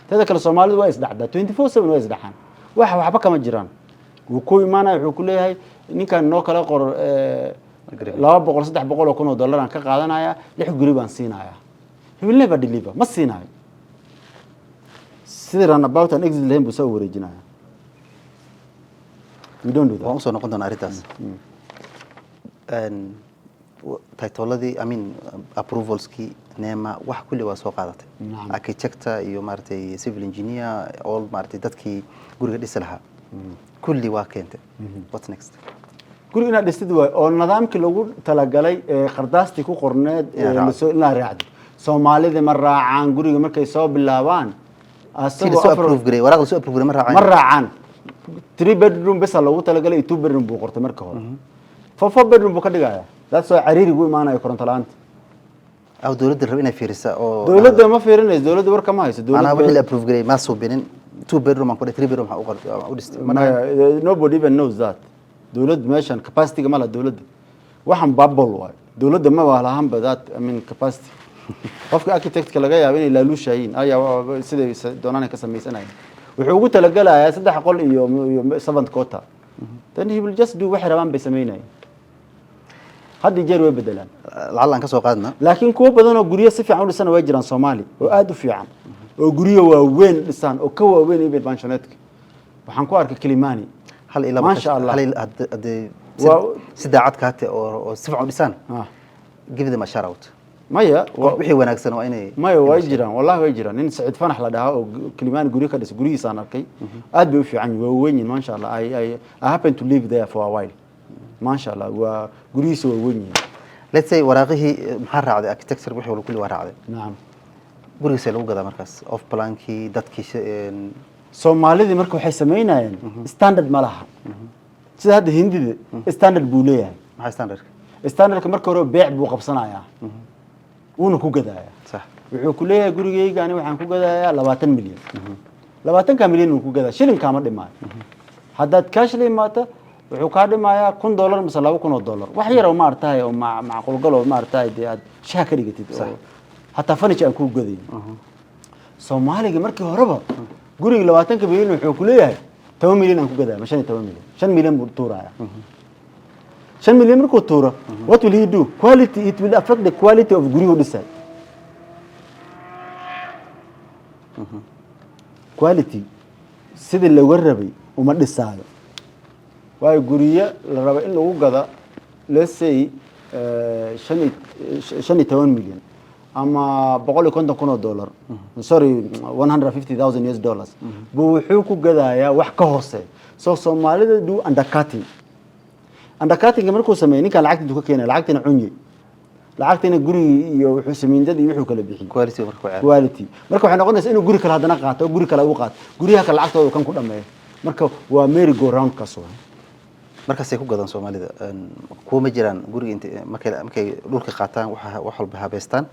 [SPEAKER 1] Teeda kale Soomaalidu waa isdhacdaa, 24/7 waa isdhacaan, wax waxba kama jiraan. Wuu ku imaanaya, wuxuu ku leeyahay ninkan noo kala qor
[SPEAKER 2] Agreement.
[SPEAKER 1] 200, 300,000 dollar aan ka qaadanaya, lix guri baan siinayaa. He will never deliver. Ma siinayo. Sidii roundabout aan exit lahayn buu soo wareejinaya. We don't do that.
[SPEAKER 2] Waan usoo noqon doonaa arrintaas. Titleladii, I mean, approvalskii NEMA, wax kulli waa soo qaadatay.
[SPEAKER 1] Nacam.
[SPEAKER 2] Architecta iyo maaragtay civil engineer, all maaragtay dadkii guriga dhisi lahaa kulli waa keentay. What's next?
[SPEAKER 1] Guriga inaad dhistid waay oo nidaamkii lagu talagalay ee qardaastii ku qorneed ee
[SPEAKER 2] Inaad raacdo.
[SPEAKER 1] Inaad raacdo. Soomaalida ma raacaan. Guriga markay soo bilaabaan
[SPEAKER 2] si
[SPEAKER 1] asagoo
[SPEAKER 2] lasoo approve gareey, waraaq lasoo approve gareey ma raacaan.
[SPEAKER 1] Ma raacaan. Three bedroom besa loogu talagalay iyo two bedroom buu qortay marka hore. Four bedroom buu ka dhigaya. That's why cariirigu imaanayo, koronto la'aanta.
[SPEAKER 2] Aw dowladda raba inay fiirisa oo
[SPEAKER 1] Dowladda ma fiirinayso, dowladda warka ma hayso.
[SPEAKER 2] Macnaha wixii la
[SPEAKER 1] Dowladda
[SPEAKER 2] approve gareey ma suubinin. Two bedroom aan ku dhahay, three bedroom waxaa u qortay, u dhistay.
[SPEAKER 1] Nobody even knows that. Dowladda meeshan capacity ma laha. Dowladda waxaan bubble waay. Dowladda ma lahanba that, I mean, capacity. Qofka architectka laga yaabo inay laaluushayiin ayaa siday doonaan ay ka samaysanayaan. Wuxuu ugu talagalayaa saddex qol iyo seventh quarter, then he will just do waxay rabaan bay samaynayaan. Had iyo jeer way bedelaan.
[SPEAKER 2] Lacal aan ka soo qaadna.
[SPEAKER 1] Laakiin kuwo badan oo guryo si fiican u dhisana way jiraan Soomaali oo aada u fiican, oo guryo waaweyn dhisaan oo ka waaweyn even mansionetka. Waxaan ku arkay Kilimani.
[SPEAKER 2] Hal iyo laba.
[SPEAKER 1] Maasha Allah.
[SPEAKER 2] Hal iyo haddii si daacad kaate oo si fiican u dhisaan, give them a shout out.
[SPEAKER 1] Maya.
[SPEAKER 2] Wixii wanaagsan waa inay
[SPEAKER 1] Maya, way jiraan, wallahi way jiraan. Nin Saciid Fanax la dhahaa oo Kilimani guryo ka dhisay, guryihiisaan arkay, aad bay u fiican yihiin, waa weyn yihiin, maasha Allah. I happen to live there for a while. Maasha Allah, waa guryihiisa, waa weyn yihiin.
[SPEAKER 2] Let's say waraaqihii maxaa raacday, architecture, wixii walba kulli waa raacday.
[SPEAKER 1] Nacam.
[SPEAKER 2] Gurigiisa lagu gadaa markaas off plankii dadkii
[SPEAKER 1] Soomaalidii marka waxay samaynayeen standard ma laha. Sida hadda Hindida standard buu leeyahay.
[SPEAKER 2] Maxaa standardka?
[SPEAKER 1] Standardka marka hore beec buu qabsanayaa, wuuna ku gadayaa. Wuxuu ku leeyahay, gurigeyga ani waxaan ku gadayaa 20 milyan. 20-ka milyan uu ku gadaa, shilinkaama dhimaayo. Haddaad cash la imaata, wuxuu kaa dhimayaa $1000 mise $2000, wax yar oo maaratahay oo macquulgal oo maaratahay dee aad shaha ka dhigatid oo hataa furniture aan kuu gadayn. Soomaaliga markii horeba guriga 20-ka milyan wuxuu ku leeyahay 10 milyan aan ku gadaya ma 15 milyan. 5 milyan buu tuuraya. 5 milyan markuu tuuro, what will he do? Quality, it will affect the quality of gurigu dhisay. Quality sidii looga rabay uma dhisaayo, waayo guryo la rabo in lagu gada, let's say, 15 milyan ama $150,000, sorry, $150,000 US buu wuxuu ku gadayaa wax ka hoose. So Soomaalida do undercutting. Undercutting markuu sameeyey, ninkan lacagta intuu ka keenay, lacagtina cunye, lacagtina gurigii iyo wuxuu samiindadii iyo wuxuu kala bixiyey.
[SPEAKER 2] Quality marka ku ceeb.
[SPEAKER 1] Quality marka waxay noqonaysaa inuu guri kale haddana qaato oo guri kale u qaato, guryaha kale lacagtooda kan ku dhameeyo. Marka waa merry go round kaas waay.
[SPEAKER 2] Markaasay ku gadaan Soomaalida. Kuwa ma jiraan guriga inta markay dhulka qaataan, waxa wax walba habeystaan,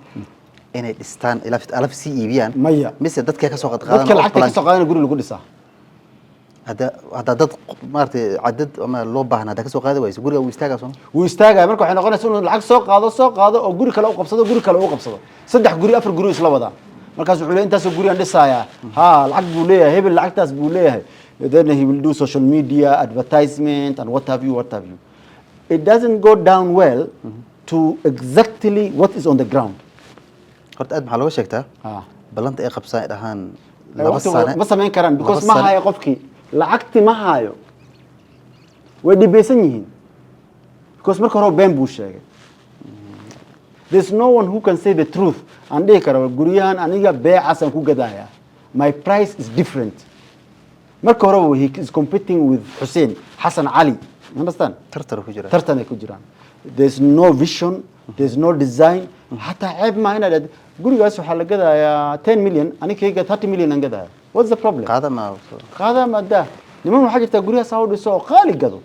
[SPEAKER 2] inay dhistaan ilaa alaf sii iibiyaan?
[SPEAKER 1] Maya.
[SPEAKER 2] Mise dadkay ka soo qadqaadan?
[SPEAKER 1] Dadka lacagta ka soo qaadana guri lagu dhisaa.
[SPEAKER 2] Hadda dad maaragtay cadad ama loo baahna hadda ka soo qaadi wayso, guriga wuu istaagaa sooma?
[SPEAKER 1] Wuu istaagaya. Marka waxay noqonaysa inuu lacag soo qaado oo guri kale u qabsado, guri kale u qabsado, saddex guri, afar guri isla wadaa. Markaas wuxuu leeyahay, intaasoo guri aan dhisayaa. Ha, lacag buu leeyahay hebel, lacagtaas buu leeyahay. Then he will do social media advertisement and what have you, what have you. It doesn't go down well to exactly what is on the ground.
[SPEAKER 2] Horta aad maxaa looga sheegtaa ballanta ay qabsaan, ay dhahaan 2
[SPEAKER 1] Waqtiga
[SPEAKER 2] sane
[SPEAKER 1] ma samayn karaan because
[SPEAKER 2] laba
[SPEAKER 1] ma
[SPEAKER 2] sane.
[SPEAKER 1] hayo qofkii lacagti, ma hayo, way dhibaysan yihiin because marka hore been buu sheegay. There's no one who can say the truth aan dhihi karo, guryahan aniga beecaasaan ku gadayaa, my price is different. Marka horeba he is competing with Hussein Hassan Ali, you understand?
[SPEAKER 2] Tartar ku jira.
[SPEAKER 1] Tartan ay ku jiraan. There's no vision, there's no design. Hataa ceeb maaha inaad dhahdo, gurigaas waxaa la gadayaa 10 million, anikayga 30 million aan gadaya. What's the problem?
[SPEAKER 2] Qaada ma.
[SPEAKER 1] Qaada madaa. Niman waxaa jirta guryahaas ha u dhiso oo qaali gado,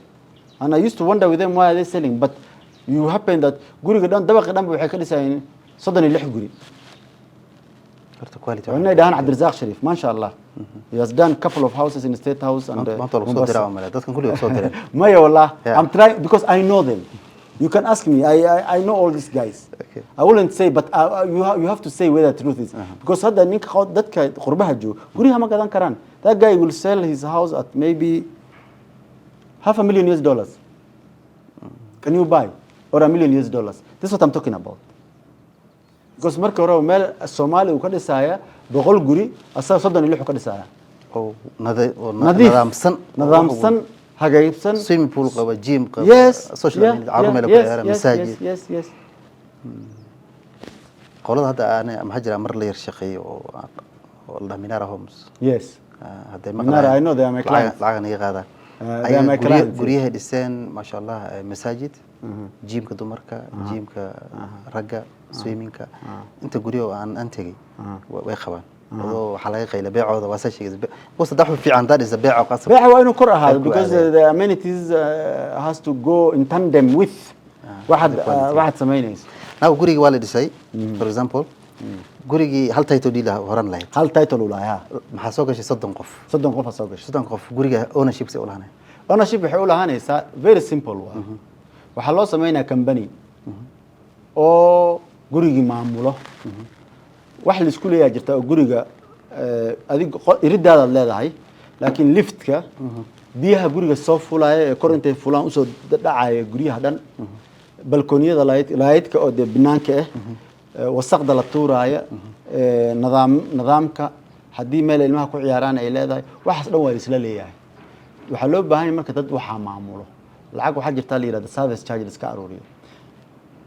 [SPEAKER 1] and I used to wonder with them, why are they selling? But you happen that guriga dhan, dabaqi dhan ba waxay ka dhisayeen 36 guri.
[SPEAKER 2] Horta quality.
[SPEAKER 1] Waxay dhahaan Cabdirasaaq Shariif, maasha Allah, he has done couple of houses in State House and
[SPEAKER 2] Maanta waa lagu soo
[SPEAKER 1] Mombasa.
[SPEAKER 2] diraa male dadkan kulligood soo direen.
[SPEAKER 1] Maya, wallah. I'm trying because I know them. You can ask me. I know all these guys. I wouldn't say, but you have to say where the truth is. Because hadda ninka dadka qurbaha jooga guryaha ma gadan karaan. That guy will sell his house at maybe half a million US dollars. Can you buy? Or $1 million US? This is what I'm talking about. Because marka hore meel Soomaali uu ka dhisaya 100 guri, asaga 36 ka dhisaya.
[SPEAKER 2] Oo
[SPEAKER 1] nadiif,
[SPEAKER 2] nidaamsan.
[SPEAKER 1] Nidaamsan, hagaagsan.
[SPEAKER 2] Swimming pool qaba, gym qaba, social amenities, carruur meel ku ciyaaraan, masaajid.
[SPEAKER 1] Yes.
[SPEAKER 2] Qolada hadda aan maxaa jira mar la yar shaqeeyo oo la dhaha Minara Homes. Hadday
[SPEAKER 1] Minara, I know they are my clients.
[SPEAKER 2] Lacag naga qaadaan.
[SPEAKER 1] They are my clients.
[SPEAKER 2] Guryahay dhiseen, maasha Allah, masaajid, gymka dumarka, gymka ragga, swimmingka, inta guryo oo aan tegey way qabaan. Adoo waxaa laga qayla beecooda, waa saa sheegaysa, kuwa saddex fiican hadaa dhisa, beeco qasab.
[SPEAKER 1] Beeca waa inuu kor ahaado
[SPEAKER 2] Aad ku
[SPEAKER 1] because
[SPEAKER 2] aadaya.
[SPEAKER 1] the amenities has to go in tandem with waxaad
[SPEAKER 2] the quality.
[SPEAKER 1] Waxaad samaynayso.
[SPEAKER 2] Now gurigii waa la dhisay, for example, gurigii hal title deed horan lahayd.
[SPEAKER 1] Hal title uu lahaa.
[SPEAKER 2] Maxaa soo gashay 30 qof.
[SPEAKER 1] 30 qof aa soo gashay.
[SPEAKER 2] 30 qof guriga ownership say u lahaanay?
[SPEAKER 1] Ownership waxay u lahaanaysaa, very simple, waa waxaa loo sameynaya company oo gurigii maamulo. Wax la isku leeyahay jirta oo guriga adig iridaadaad leedahay, laakiin liftka biyaha guriga soo fulaya ee kor intay fulaan usoo dhacaya guryaha dhan, balkooniyada, laydka oo dee banaanka ah, wasaqda la tuuraaya, nidaamka haddii meel ilmaha ku ciyaaraan ay leedahay, waxaas dhan waa la isla leeyahay. Waxaa loo baahan yahay marka dad waxaa maamulo. Lacag waxaa jirtaa la yihahda service charge la iska aruuriyo.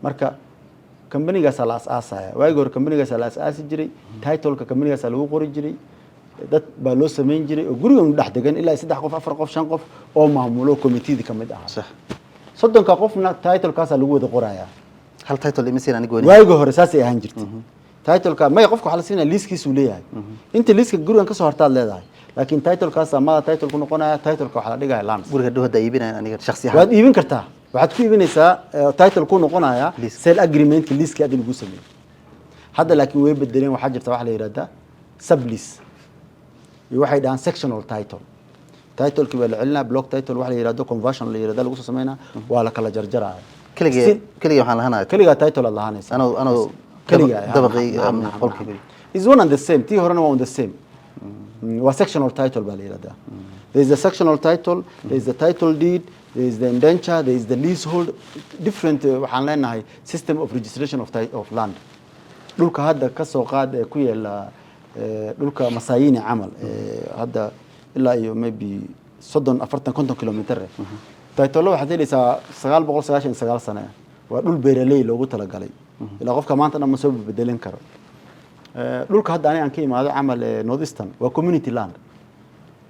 [SPEAKER 1] Marka kambanigaasaa la asaasaya. Waagii hore kambanigaasaa la asaasi jiray, titleka kambanigaasaa lagu qori jiray, dad baa loo samayn jiray oo gurigan dhex degan, ilaa saddex qof, afar qof, shan qof oo maamulo committeeda ka mid ahaa. 30ka qofna titlekaasaa lagu wada qorayaa.
[SPEAKER 2] Hal title ima siin aniga gooni.
[SPEAKER 1] Waagii hore saasay ahaan jirtay. Titleka maya, qofka waxaa la siinaya liiskiisuu leeyahay. Inta liiska gurigan kasoo hortaad leedahay, laakiin titlekaasaa mada title ku noqonaya. Titleka waxaa la dhigaya lands.
[SPEAKER 2] Guriga dhow hadda iibinayan aniga shakhsi ahaan?
[SPEAKER 1] Waad iibin kartaa. Waxaad ku iibinaysaa title ku noqonaya
[SPEAKER 2] Lease.
[SPEAKER 1] Sale agreementka, leasekii adi lagu sameeyey. Hadda laakiin way bedeleen. Waxaa jirta waxa la yihahdaa sublease iyo waxay dhahaan sectional title. Titlekii baa la celinaa, block title waxa la yihahdo, conversion la yihahda lagu soo sameynaa, waa la kala jarjaraya.
[SPEAKER 2] Keligee keligee waxaan lahanaya?
[SPEAKER 1] Keligaa title aad lahaanaysaa.
[SPEAKER 2] Anoo
[SPEAKER 1] keligaa.
[SPEAKER 2] dabaqii
[SPEAKER 1] Nacam.
[SPEAKER 2] qolkii guriga.
[SPEAKER 1] Is one and the same. Tii horena waa on the same. Waa sectional title baa la yihahdaa. There is a sectional title, there is the title deed, there is the indenture, there is the leasehold. Different waxaan leenahay system of registration of land. Dhulka hadda ka soo qaad ee ku yaala dhulka Masaayini camal, hadda ilaa iyo maybe 30, 40, 50 kilometer eh, title waxaad helaysaa 999 sane ah. Waa dhul beeraley loogu talagalay, ilaa qofka maanta dhan ma soo bedelin karo. Dhulka hadda ani aan ka imaado camal, North Eastern, waa community land.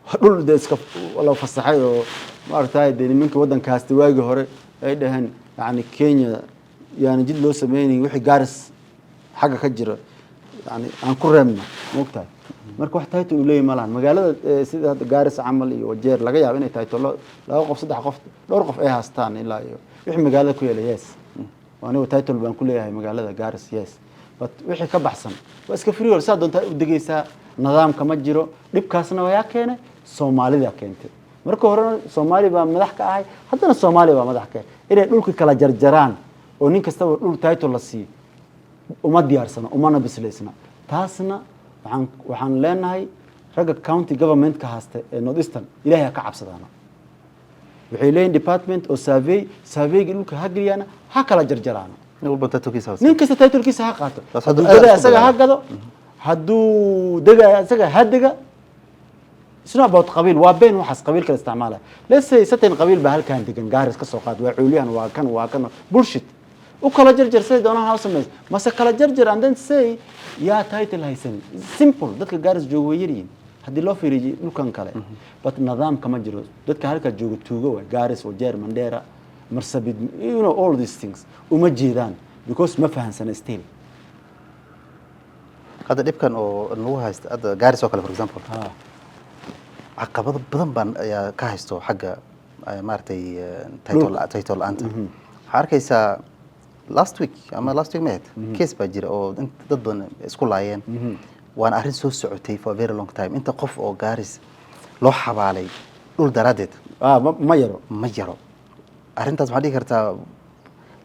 [SPEAKER 1] Waa dhul de iska la fasaxay oo maaragtay dee nimanka waddankaasti waagii hore ay dhaheen, yani Kenya yaani jid loo sameynayn, wixii Gaaris xagga ka jira yani aan ku reebno, maogtahay. Marka wax title uu leeyahy ma lahan. Magaalada sida hadda Gaaris camal iyo Wajeer, laga yaabo inay title laba qof, saddex qof, dhowr qof ay haastaan ilaa iyo wixii magaalada ku yaala. Yes, anigu title baan ku leeyahay magaalada Gaaris, yes, but wixii ka baxsan waa iska free, saa doontaa u degeysaa. Nidaamka ma jiro. Dhibkaasna wayaa keenay, Soomaalida keentay. Marka horena Soomaali baa madax ka ahay, haddana Soomaaliya baa madax ka ahay. Inay dhulka kala jarjaraan oo nin kastaba dhul title la siiyo uma diyaarsano, umana bislaysna. Taasna waxaan leenahay ragga county government-ka haysta ee North Eastern, Ilaahay ha ka cabsadaana. Waxay leeyihin department oo survey, surveyga dhulka ha geliyaana, ha kala jarjaraana.
[SPEAKER 2] Nin walba titlekiisa hoose.
[SPEAKER 1] Nin kasta titlekiisa ha qaato.
[SPEAKER 2] Taas hadda
[SPEAKER 1] hadduu
[SPEAKER 2] aad
[SPEAKER 1] degaya
[SPEAKER 2] isku
[SPEAKER 1] isaga ha
[SPEAKER 2] bilaabay.
[SPEAKER 1] gado, hadduu degaya isaga ha dega. It's not about qabiil, waa been waxaas qabiil kala isticmaalaya. Let's say certain qabiil baa halkan degan Gaaris ka soo qaad, waa cuulyahan, waa kan bullshit. U kala jarjar say doonaan ha u samaysa, mase kala jarjar and then say yaa title haysan. Simple. Dadka Gaaris jooga way yaryihiin haddii loo fiiriyo dhulkan kale, but nidaamka ma jiro. Dadka halka jooga tuugo waay. Gaaris, Wajeer, Mandera, Marsabit, you know, all these things uma jeedaan because ma fahansana still.
[SPEAKER 2] Hadda dhibkan oo nagu haysta hadda Gaaris oo kale, for example, caqabado badan baan ayaa ka haysto xagga maaragtay title la'aanta. Waxaa arkaysaa last week ama last week ma ahayd, case baa jira oo dad badan isku laayeen. Waana arrin soo socotay for a very long time. Inta qof oo Gaaris loo xabaalay dhul daraaddeed
[SPEAKER 1] ma yaro.
[SPEAKER 2] Ma yaro. Arrintaas maxaa dhihi kartaa,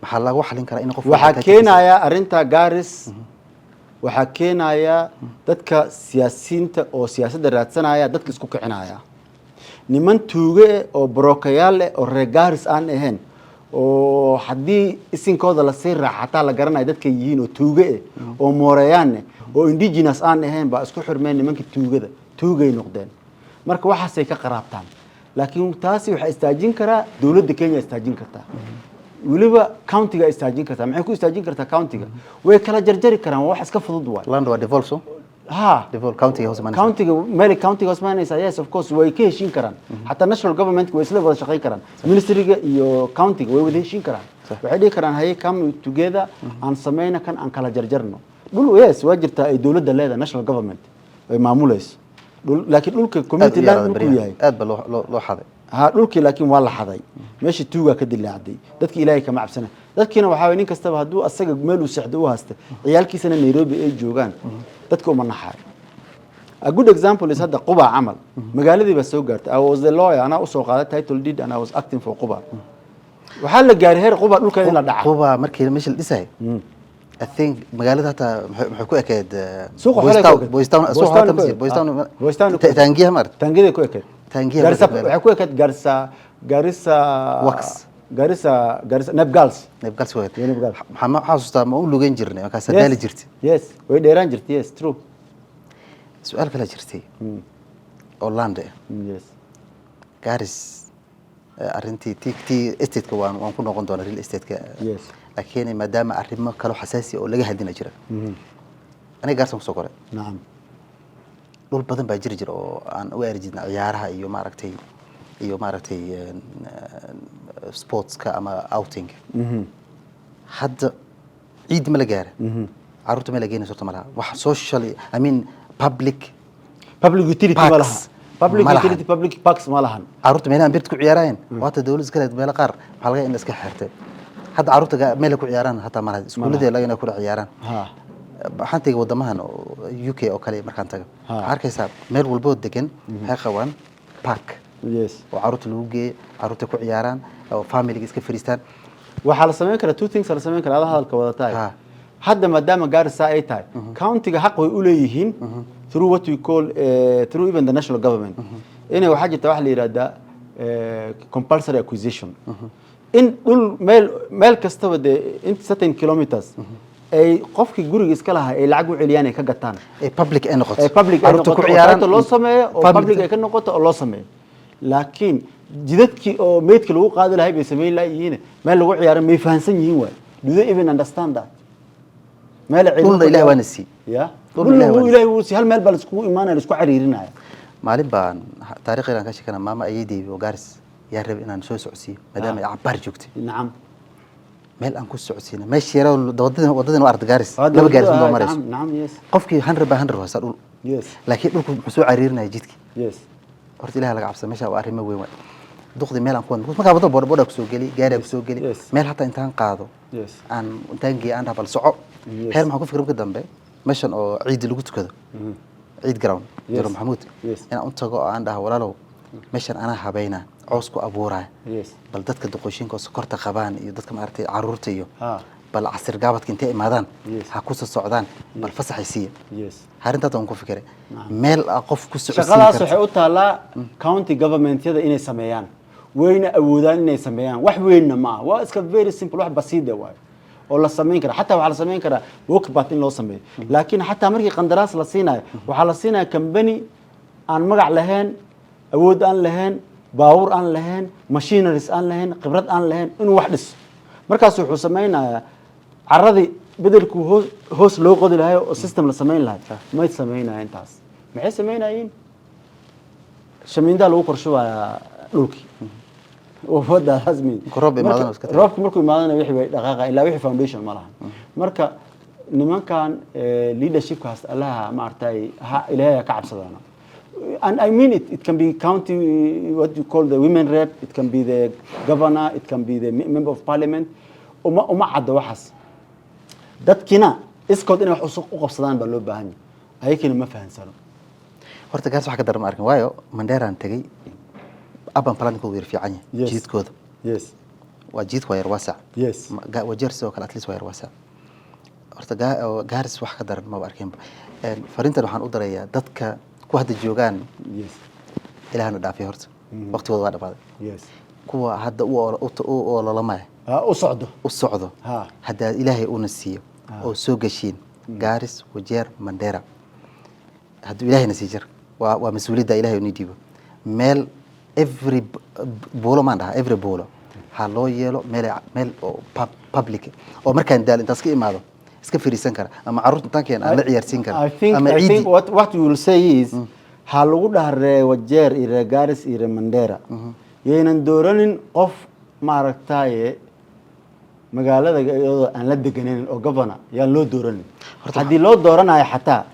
[SPEAKER 2] maxaa lagu xalin karaa in qof walba
[SPEAKER 1] waxaa
[SPEAKER 2] title-kiisa-
[SPEAKER 1] keenaya arrinta Garis, waxaa keenaya dadka siyaasiyiinta oo siyaasadda raadsanaya, dadka isku kicinaya, niman tuuge eh oo barookayaal eh oo reer Gaaris aan ahayn. Oo haddii isinkooda lasii raaca xataa la garanayo dadkay yihiin, oo tuuge eh oo mooreyaanne oo indigenous aan ahayn baa isku xirmeen nimankii tuugada, tuugay noqdeen. Marka waxaasay ka qaraabtaan, laakiin taasi waxaa istaajin karaa dowladda Kenya, istaajin kartaa weliba countyga istaajin kartaa. Maxay ku istaajin kartaa? Countyga way kala jarjari karaan, waa wax iska fudud waay.
[SPEAKER 2] Land waa devolve, so
[SPEAKER 1] Ha.
[SPEAKER 2] Devolve countyga hoos imanaysa.
[SPEAKER 1] Countyga meel countyga hoos imanaysa, yes, of course, way ka heshiin karaan. Xataa national government way isla wada shaqayn karaan, ministryga iyo countyga way wada heshiin karaan. Waxay dhihi karaan, "Haye, come together, aan sameyna kan, aan kala jarjarno dhul." Yes, waa jirtaa ay dowladda leedahay, national government ay maamulayso dhul, laakiin dhulka
[SPEAKER 2] Aad u
[SPEAKER 1] community land
[SPEAKER 2] yaraaday
[SPEAKER 1] dhulku
[SPEAKER 2] baryahan.
[SPEAKER 1] yahay.
[SPEAKER 2] Aad ba loo xaday.
[SPEAKER 1] Ha, dhulkii laakiin waa la xaday, meeshii tuugaa ka dilaacday, dadkii Ilaahay kama cabsana. Dadkiina waxaa waye nin kastaba hadduu asaga meel uu seexdo u haysta, ciyaalkiisana Nairobi ay joogaan, dadka uma naxaayo. A good example is hadda Quba camal, magaaladii baa soo gaartay. I was the lawyer, anaa usoo qaaday title deed and I was acting for Quba. Waxaa la gaaray heer Quba dhulkeeda in la dhaca.
[SPEAKER 2] Quba markii meesha la dhisay, I think magaalada hataa maxay ku ekeyd
[SPEAKER 1] Suuqa
[SPEAKER 2] Boys
[SPEAKER 1] xolay ku
[SPEAKER 2] Town.
[SPEAKER 1] ekeyd.
[SPEAKER 2] Boys Town
[SPEAKER 1] Boys
[SPEAKER 2] suuqa
[SPEAKER 1] Town
[SPEAKER 2] hataa
[SPEAKER 1] ku
[SPEAKER 2] masjid
[SPEAKER 1] ekeyd.
[SPEAKER 2] Boys Town.
[SPEAKER 1] Ah, Boys Town ku ekeyd.
[SPEAKER 2] Taangiyaha maaragtay.
[SPEAKER 1] Taangiyada ku ekeyd.
[SPEAKER 2] Taangiyaha
[SPEAKER 1] Garissa.
[SPEAKER 2] ku ekeyd.
[SPEAKER 1] Waxay ku ekeyd Garissa, Garissa
[SPEAKER 2] Wax.
[SPEAKER 1] Garissa, Garissa Neb Girls.
[SPEAKER 2] Neebgals ku ekeyd.
[SPEAKER 1] Yeah, Neb Girls.
[SPEAKER 2] Maxaa ma xasuustaa, ma u lugeyn jirnay markaas daali jirtay.
[SPEAKER 1] Yes, way dheeraan jirtay, yes, true.
[SPEAKER 2] Su-aal kale jirtay oo land ah. Garis arrintii tii estate-ka waan ku noqon doonaa, real estate-ka. Laakiin maadaama arrimo kaloo xasaasi oo laga hadlina jira, aniga Gaarsan kusoo koray. Dhul badan baa jiri jira oo aan u aari jirnay ciyaaraha iyo maaragtay sportska ama outing. Hadda ciid ma la gaara, carruurta meel la geenayso horta ma laha. Wax social, I mean public
[SPEAKER 1] Public utility ma
[SPEAKER 2] parks
[SPEAKER 1] laha, public
[SPEAKER 2] ma lahan.
[SPEAKER 1] utility, public parks ma lahan.
[SPEAKER 2] Carruurta meelahan birta ku ciyaarayeen waata dawladda iska leed, meelo qaar waxaa laga in la iska xirtay. Hadda carruurta meel ay ku ciyaaraan hataa ma laha, iskuuladii laga inay kula ciyaaraan. Waxaan tegay wadamahan oo UK oo kale. Markaan tago, waxaa arkaysaa meel walboo degan waxay qabaan park oo carruurta lagu geeyo, carruurta ku ciyaaraan oo familiga iska fariistaan.
[SPEAKER 1] Waxaa la samayn karaa two things la samayn karaa, ada hadalka wada tahay. Hadda maadaama Garissa ay tahay countyga, xaq way u leeyihiin through what we call through even the national government inay, waxaa jirta waxa la yidhahdaa compulsory acquisition, in dhul meel kastaba dee in certain kilometers ay qofkii guriga iska lahaa ay lacag u celiyaan, ay ka gataan.
[SPEAKER 2] Ay public ay noqoto.
[SPEAKER 1] Ay public ay
[SPEAKER 2] Carruurta
[SPEAKER 1] noqoto
[SPEAKER 2] ku
[SPEAKER 1] oo
[SPEAKER 2] ciyaaraan.
[SPEAKER 1] title loo sameeyo oo public ay ka noqoto oo loo sameeyo. Laakiin jidadkii oo meydka lagu qaadi lahay bay samayn laayihiin, meel lagu ciyaaro may fahansan yihiin waay? Do they even understand that meel ay
[SPEAKER 2] Dhulna Ilaah waana siiyey.
[SPEAKER 1] Ya.
[SPEAKER 2] Dhulna
[SPEAKER 1] dhulna
[SPEAKER 2] Ilaah waana
[SPEAKER 1] Ilaahay wuu siiyey, hal meel baa la iskugu imaanaya, la isku cariirinaya.
[SPEAKER 2] Maalin baan taariikh aan ka sheekana, maama ayeydey oo Gaaris yaa rabay inaan soo socodsiiyo maadaama ay cabbaar joogtay. Meel aan ku socodsiina meesha yaroo wadadina waa arda Gaaris, laba Gaaris ma marayso.
[SPEAKER 1] Nacam nacam yes.
[SPEAKER 2] Qofkii 100 by 100 haysta dhul, laakiin dhulku muxuu soo cariirinaya jidkii. Horta Ilaah laga cabsa, meesha waa arrimo weyn waay. Duqdii meel aan ku wadno markaa wado, boda boda kusoo geli, gaari kusoo geli, meel hataa intaan qaado aan intaan geeyo aan dhaha bal soco. Heer maxaan ku fikray marka dambe, meeshan oo ciidi lagu tukado, ciid ground, Jero Maxamuud, inaan u tago oo aan dhaha, "Walaalow, meeshan anaa habeynaa, coos ku abuuraya, bal dadka duqooshinka oo sokorta qabaan iyo dadka maaragtay caruurta iyo bal casir gaabadka intay imaadaan ha ku soo socdaan, bal fasaxay siiya." Arrintaas waan ku fikiray, meel aa qof ku socodsiin
[SPEAKER 1] Shaqadaas
[SPEAKER 2] karto.
[SPEAKER 1] waxay u taallaa county governmentyada inay sameeyaan, wayna awoodaan inay sameeyaan. Wax weynna ma aha, waa iska very simple, wax basiide waayo oo la samayn kara. Xataa waxaa la samayn karaa walkpath in loo sameeyo, laakiin xataa markii qandaraas la siinayo, waxaa la siinaya company aan magac lahayn, awood aan lahayn, baawur aan lahayn, machineries aan lahayn, khibrad aan lahayn inuu wax dhiso. Markaas wuxuu sameynayaa caradii bedelkuu hoos loo qodi lahay oo system la samayn lahay, may samaynayeen taas. Maxay samaynayeen? Shamiindaa lagu korshubayaa dhulkii. What does mean?
[SPEAKER 2] Marka roob imaadana iska tagaa.
[SPEAKER 1] Roobka markuu imaadana wixii way dhaqaaqa, ilaa wixii foundation ma laha. Marka nimankan leadershipkaas, Allaha maaragtay ha Ilaahay ha ka cabsadaana. And I mean it, it can be county, what you call the women rep, it can be the governor, it can be the member of parliament. Uma cadda waxaas. Dadkina iskood inay wax u qabsadaan baa loo baahan yahay, ayakina ma fahansano.
[SPEAKER 2] Horta Gaars wax ka daran ma arkin, waayo Mandeeraan tegey, urban planningkooda yar fiican yahay. Jidkooda waa jidka waa yar waasac. Wajeer sidoo kale at least waa yar waasac. Horta Gaaris wax ka daran maba arkinba. Fariintan waxaan u darayaa dadka ku hadda joogaan. Ilaahna dhaafiya, horta waqtigooda waa dhamaaday. Kuwa hadda u ololamaya.
[SPEAKER 1] U socdo.
[SPEAKER 2] U socdo. Haddaa Ilaahay una siiyo oo soo geshiin Gaaris, Wajeer, Mandera, hadduu Ilaahayna sii jir, waa mas-uuliyadda Ilahay unii dhiibo, meel every buulo maan dhahaa, every buulo ha loo yeelo meel oo public oo markaan daal intaas ka imaado iska fariisan kara, ama carruurta intaan keen aan la ciyaarsiin kara
[SPEAKER 1] I think,
[SPEAKER 2] ama
[SPEAKER 1] I
[SPEAKER 2] ciidi.
[SPEAKER 1] think what you will say is ha lagu dhaha ree Wajeer iyo ree Garis iyo ree Mandera yaynan dooranin qof maaragtaye magaalada iyadoo aan la deganayn oo governor yaan loo dooranin. Haddii loo dooranayo xataa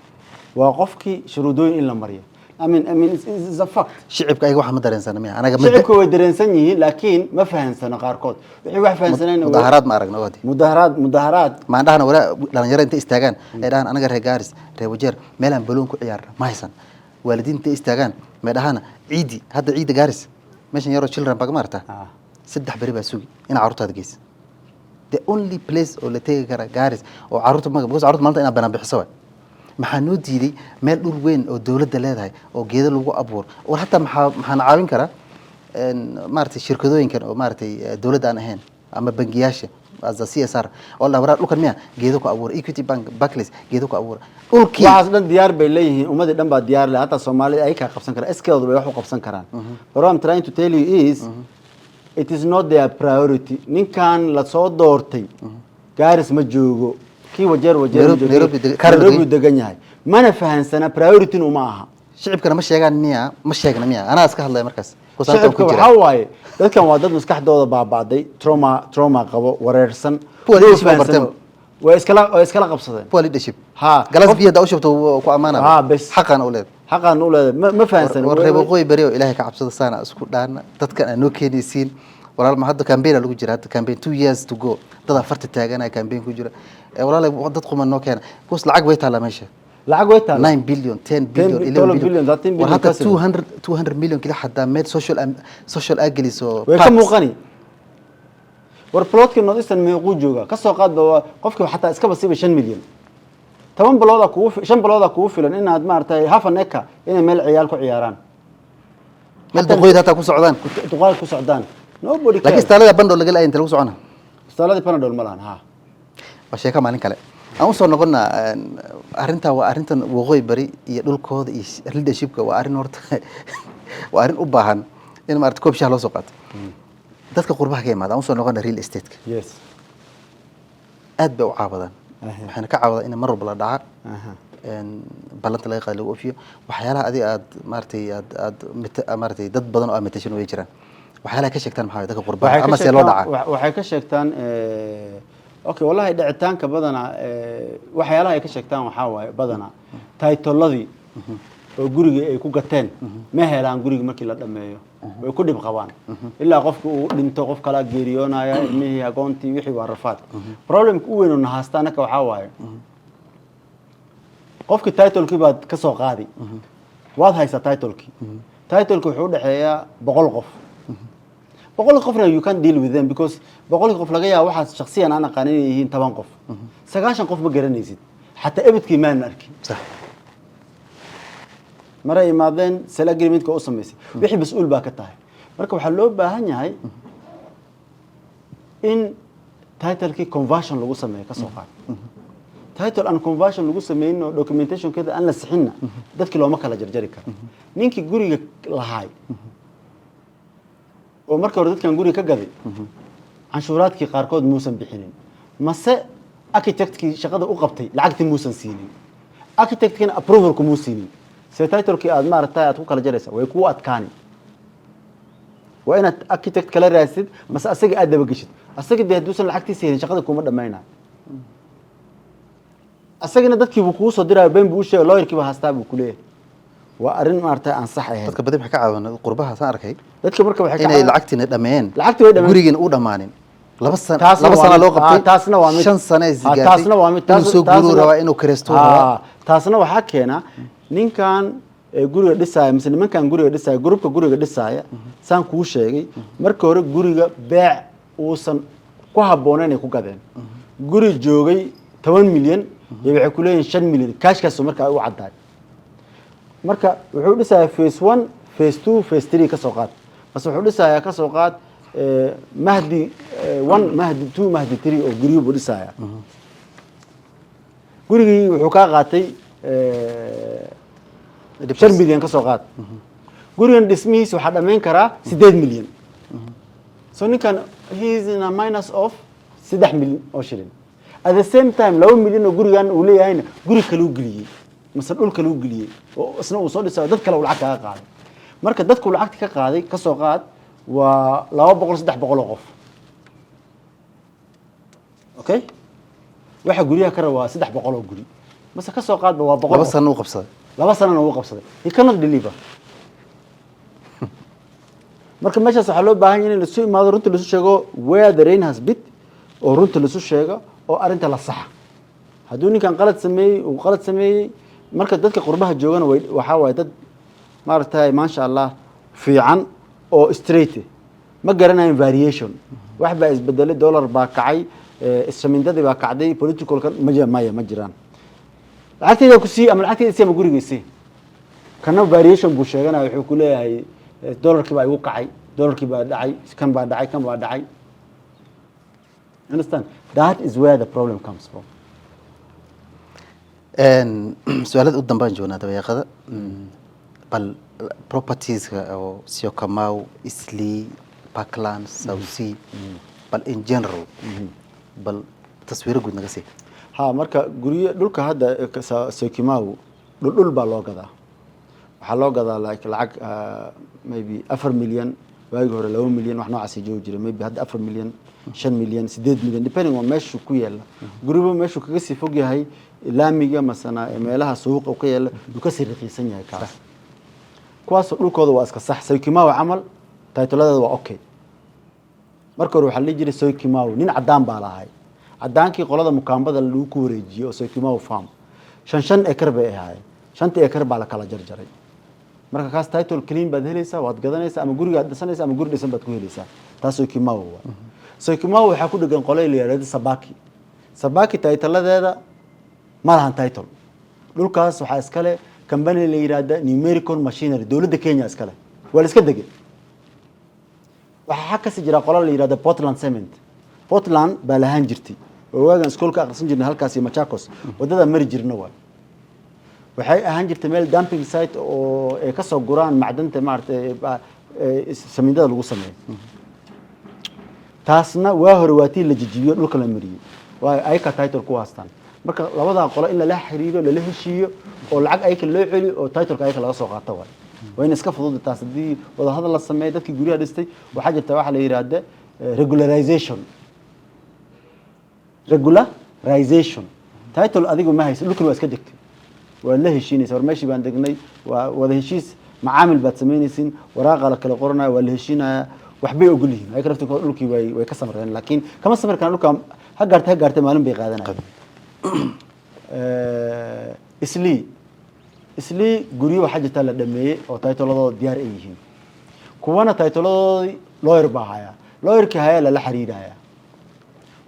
[SPEAKER 1] waa qofkii shuruudooyin in la mariyo. I mean, it's a fact.
[SPEAKER 2] Shicibka ayaga waxa ma dareensana miya anaga?
[SPEAKER 1] Shicibka way dareensan yihiin, laakiin ma fahansano qaarkood. Wixii wax fahansanayna
[SPEAKER 2] Mudaharaad ma aragna wadi.
[SPEAKER 1] Mudaharaad, mudaharaad.
[SPEAKER 2] Maan dhahna walaa dhalinyaro intay istaagaan ay dhahaan, anaga reer Gaaris, reer Wajeer, meelaan baloon ku ciyaarna ma haysan. Waalidiinta intay istaagaan may dhahana ciidi, hadda ciidda Gaaris meeshan yaroo children park ma aragtaa? 3 beri baa sugi inaa carruurtaada geysa. The only place oo la tegi kara Gaaris oo carruurta because carruurta maanta inaa banaan bixiso waay. Maxaa noo diiday meel dhul weyn oo dowladda leedahay oo geedo lagu abuuro? War hataa maxaana caawin karaa maaragtay shirkadooyinkan oo maaragtay dowladda aan ahayn ama bangiyaasha as a CSR oo la waraa dhulkan miya geedo ku abuura, Equity Bank, Barclays, geedo ku abuura dhulkii.
[SPEAKER 1] Waxaas dhan diyaar bay leeyihiin, ummadii dhan baa diyaar leh, hataa Soomaalida ay kaa qabsan karaan, iskeedu bay wax u qabsan karaan. But what I'm trying to tell you is it is not their priority. Ninkan lasoo doortay Gaaris ma joogo, kii Wajeer, Wajeer ma joogo.
[SPEAKER 2] Nairobi Karen.
[SPEAKER 1] Nairobi degan yahay, mana fahansana, priority uma aha.
[SPEAKER 2] Shicibkana ma sheegaan miya? Ma sheegna miya? Anaa iska hadlaya markaas. Kuwaas halkan
[SPEAKER 1] Shicibka
[SPEAKER 2] ku jira.
[SPEAKER 1] Waxaa waaye dadkan waa dad maskaxdooda baaba'day, trauma qabo, wareersan.
[SPEAKER 2] Poor
[SPEAKER 1] Ma
[SPEAKER 2] leadership oo
[SPEAKER 1] fahansano.
[SPEAKER 2] barteen.
[SPEAKER 1] Way iskala qabsadeen.
[SPEAKER 2] Poor leadership. Galas biyo haddaa u shubto wuu ku amaanaa.
[SPEAKER 1] Ha, bes.
[SPEAKER 2] Xaqana u leedahay.
[SPEAKER 1] Xaqaan u leedahay, ma fahansano.
[SPEAKER 2] War reer waqooyi beri oo Ilaahay ka cabsada, saana isku dhaana dadkan aan noo keenaysiin. Walaal, ma hadda campaign aa lagu jira, hadda campaign 2 years to go, dad afarta taaganaya campaign ku jira. Walaal, dad quman noo keena kuwas. Lacag way taallaa meesha.
[SPEAKER 1] Lacag way taala.
[SPEAKER 2] 9 billion, 10 billion, 11
[SPEAKER 1] 12 billion, 13
[SPEAKER 2] War
[SPEAKER 1] billion
[SPEAKER 2] hadda
[SPEAKER 1] kasi.
[SPEAKER 2] 200 million kila xataa meel social aa geliso
[SPEAKER 1] Way ka
[SPEAKER 2] parks.
[SPEAKER 1] Muuqani war plotkii North Eastern meequu jooga? Ka soo qaadba waa qofkii xataa iskaba siiba 5 milyan, 10 bilooda kugu 5 bilooda kugu filan inaad maaragtay half an acre inay meel ciyaal ku ciyaaraan.
[SPEAKER 2] Meel duqooyid hataa ku socdaan.
[SPEAKER 1] Duqaal ku socdaan, nobody
[SPEAKER 2] Laakiin
[SPEAKER 1] cares.
[SPEAKER 2] Istaalada bandoo laga laaya inta lagu socona.
[SPEAKER 1] Istaaladii Panadol ma lahan, ha.
[SPEAKER 2] Waa sheeko maalin kale aan usoo noqonna. Arrintan waa arrintan waqooyi bari iyo dhulkooda iyo leadershipka. Waa arrin horta, waa arrin u baahan in maarata koob shaah loo soo qaato. Dadka qurbaha ka imaada aan usoo noqona, real estate-ka aad bay u caawadaan. Waxayna ka caawadaan in mar walba la dhaca ballanta laga qaado lagu ofiyo. Waxyaalaha adiga aad maaragtay aad maaragtay dad badan oo aad matashan way jiraan. Waxyaalaha ka sheegtaan maxaa waye dadka qurbaha
[SPEAKER 1] Waxay ka
[SPEAKER 2] ama see loo
[SPEAKER 1] sheegtaan
[SPEAKER 2] dhacaa?
[SPEAKER 1] Waxay ka sheegtaan okay, wallahi dhicitaanka badanaa waxyaalaha ay ka sheegtaan waxaa waaye badanaa titleladii oo guriga ay ku gateen ma helaan. Guriga markii la dhameeyo way ku dhib qabaan ilaa qofka uu dhinto, qof kalaa geeriyoonaya, ilmihii, agoontii, wixii waa rafaad. Problemka u weyn oo na haasta anaka waxaa waaye qofkii titlekii baad ka soo qaadi, waad haysaa titlekii. Titleki wuxuu udhexeeyaa 100 qof. 100 qofna you can't deal with them, because 100-kii qof laga yaaba waxaas shaksiyan aan aqaan inay yihiin 10 qof. 90 qof ma garanaysid, xataa ebedkii maan arkin. Maray imaadeen, sale agreementka u samaysay, wixii mas-uul baa ka tahay. Marka waxaa loo baahan yahay in titlekii conversion lagu sameeyo. Ka soo qaad title aan conversion lagu sameynin oo documentationkeeda aan la sixinna, dadkii looma kala jarjari karo. Ninkii guriga lahaay oo marka hore dadkan guriga ka gaday, canshuuraadkii qaarkood muusan bixinin, mase architectkii shaqada u qabtay lacagtii muusan siinin, architectkiina approvalku muu siinin. See titlekii aad maaragtay aad ku kala jaraysa way kuu adkaani. Waa inaad architect kala raadsid mase asaga aad dabageshid. Asaga dee hadduusan lacagtiisa helin shaqada kuma dhamaynayo. Asagana dadkiibuu kuu soo diraayo, been buu u sheegay, lawyerkii baa haastaa buu kuleeyahay. Waa arrin maaragtay aan sax ahayn.
[SPEAKER 2] Dadka badi waxay ka caawinaan qurbaha saan arkay
[SPEAKER 1] Dadka marka waxay ka
[SPEAKER 2] inay lacagtiina dhameeyeen,
[SPEAKER 1] Lacagtii way dhameeyeen.
[SPEAKER 2] gurigiina u dhammaanin. 2 sano,
[SPEAKER 1] Taasna
[SPEAKER 2] 2
[SPEAKER 1] waa
[SPEAKER 2] sana
[SPEAKER 1] mid.
[SPEAKER 2] loo qabtay.
[SPEAKER 1] Taasna waa mid.
[SPEAKER 2] 5 sano ay isgaartay.
[SPEAKER 1] Taasna waa mid.
[SPEAKER 2] Inuu soo guuruu rabaa, inuu kireystuu rabaa.
[SPEAKER 1] Taasna waxaa keena ninkan ee guriga dhisaaya mise nimankan guriga dhisaaya, groupka guriga dhisaaya. Saan kuu sheegay, marka hore guriga beec uusan ku habboonayn ay ku gadeen. Guri joogay 10 milyan iyo waxay ku leeyihin 5 milyan, cashkaas marka ay u caddaay. Marka wuxuu dhisayaa phase one, phase two, phase three ka soo qaad, bas wuxuu dhisayaa ka soo qaad Mahdi. One Mahdi, two Mahdi, three oo guryo buu dhisaya. Gurigii wuxuu kaa qaatay 5 milyan ka soo qaad. Gurigan dhismihiisa waxaa dhammayn karaa 8 milyan. So ninkan he is in a minus of 3 milyan oo shilin. At the same time, 2 milyan oo gurigan uu leeyahayna guri kale u geliyey mase dhul kale u geliyey oo isna uu soo dhisayo, dad kale uu lacag kaga qaaday. Marka dadku lacagta ka qaaday, ka soo qaad, waa 200, 300 oo qof. Okay, waxa guryaha ka raba waa 300 oo guri, mase ka soo qaadba waa 100
[SPEAKER 2] Laba
[SPEAKER 1] qof.
[SPEAKER 2] Sano u qabsaday.
[SPEAKER 1] 2 sanana uu qabsaday. He cannot deliver. Marka meeshaas waxaa loo baahan yahay in laisu imaado, runta laisu sheego, where the rain has bit, oo runta laisu sheego oo arrinta la saxa. Hadduu ninkan qalad sameeyey, uu qalad sameeyey. Marka dadka qurbaha joogana way waxaa waaye dad maaragtay, maasha Allah, fiican oo straight eh. Ma garanayan variation, wax baa isbedelay, dollar baa kacay, ishamindadii baa kacday, politicalkan ma maya, ma jiraan. Lacagtayda ku sii ama lacagtayda sii ama guriga sii. Kana variation buu sheeganaya. Wuxuu ku leeyahay dollarkii baa igu kacay, dollarkii baa dhacay, kan baa dhacay, kan baa dhacay. Understand? That is where the problem comes from.
[SPEAKER 2] Su-aalada u dambaan joognaa dabeeqada. Bal propertieska oo Syokimau, Eastleigh, Parkland, South C, bal in general, bal taswiiro guud naga sii.
[SPEAKER 1] Ha, marka guryo dhulka hadda Syokimau dhul dhul baa loo gadaa. Waxaa loo gadaa like lacag maybe 4 milyan. Waagii hore 2 milyan wax noocaasi joogi jiray. Maybe hadda 4 milyan, 5 milyan, 8 milyan, depending on meeshuu ku yaala. Guriba meeshuu kaga sii fog yahay laamiga masana meelaha suuqa ka yaala, yuu kasii raqiisan yahay kaas. Kuwaasoo dhulkooda waa iska sax. Syokimau camal titleadeeda waa okay. Marka hore waxaa la dhihi jiray Syokimau nin cadaan baa lahay. Cadaankii qolada mukaambada lagu ku wareejiyey oo Syokimau Farm shan shan acre bay ahaayeen. Shantii acre baa la kala jarjaray. Marka kaas title clean baad helaysaa, waad gadanaysaa, ama gurigaad dhisanaysaa ama guri dhisan baad ku helaysaa. Taas Syokimau waa. Syokimau waxaa ku dhegan qolay la yidhahdo Sabaki. Sabaki titleadeeda ma lahan title. Dhulkaas waxaa iskale company la yidhaahda Numerical Machinery, dowladda Kenya iskale, waa la iska degay. Waxaa xag kasii jira qola la yidhahda Portland Cement. Portland baa lahaan jirtay oo waagan iskoolka aqrisan jirnay halkaas iyo Machakos waddada mari jirna waay. Waxay ahaan jirtay meel dumping site oo ay kasoo guraan macdanta, maaragtay, samindada lagu sameeyo. Taasna waa hore waa tii la jijibiyo, dhulka la mariyey, waayo ayaka title ku haastaan. Marka labadaa qolo in lala xiriiro, lala heshiiyo oo lacag ayaka loo celiyo oo titleka ayaka laga soo qaato waay. Waa in iska fududa taas haddii wadahadal la sameeyo dadkii guryaha dhistay. Waxaa jirta waxaa la yidhaahda regularization. Regularization, title adigu ma haysa, dhulkan waa iska degtay, waad la heshiinaysa. War meeshii baan degnay, waa wada heshiis, macaamil baad samaynaysiin, waraaqa la kala qoranaya, waa la heshiinaya, waxbay ogol yihiin. Ayaga laftirkooda dhulkii way ka samreen, laakiin kama samri karaan dhulka. Ha gaartay, ha gaartay, maalin bay qaadanayaan. Islii guryo waxaa jirta la dhameeyey oo titleadooda diyaar ay yihiin. Kuwana titleadoodii lawyer baa hayaa. Lawyerkii hayaa lala xiriiraya.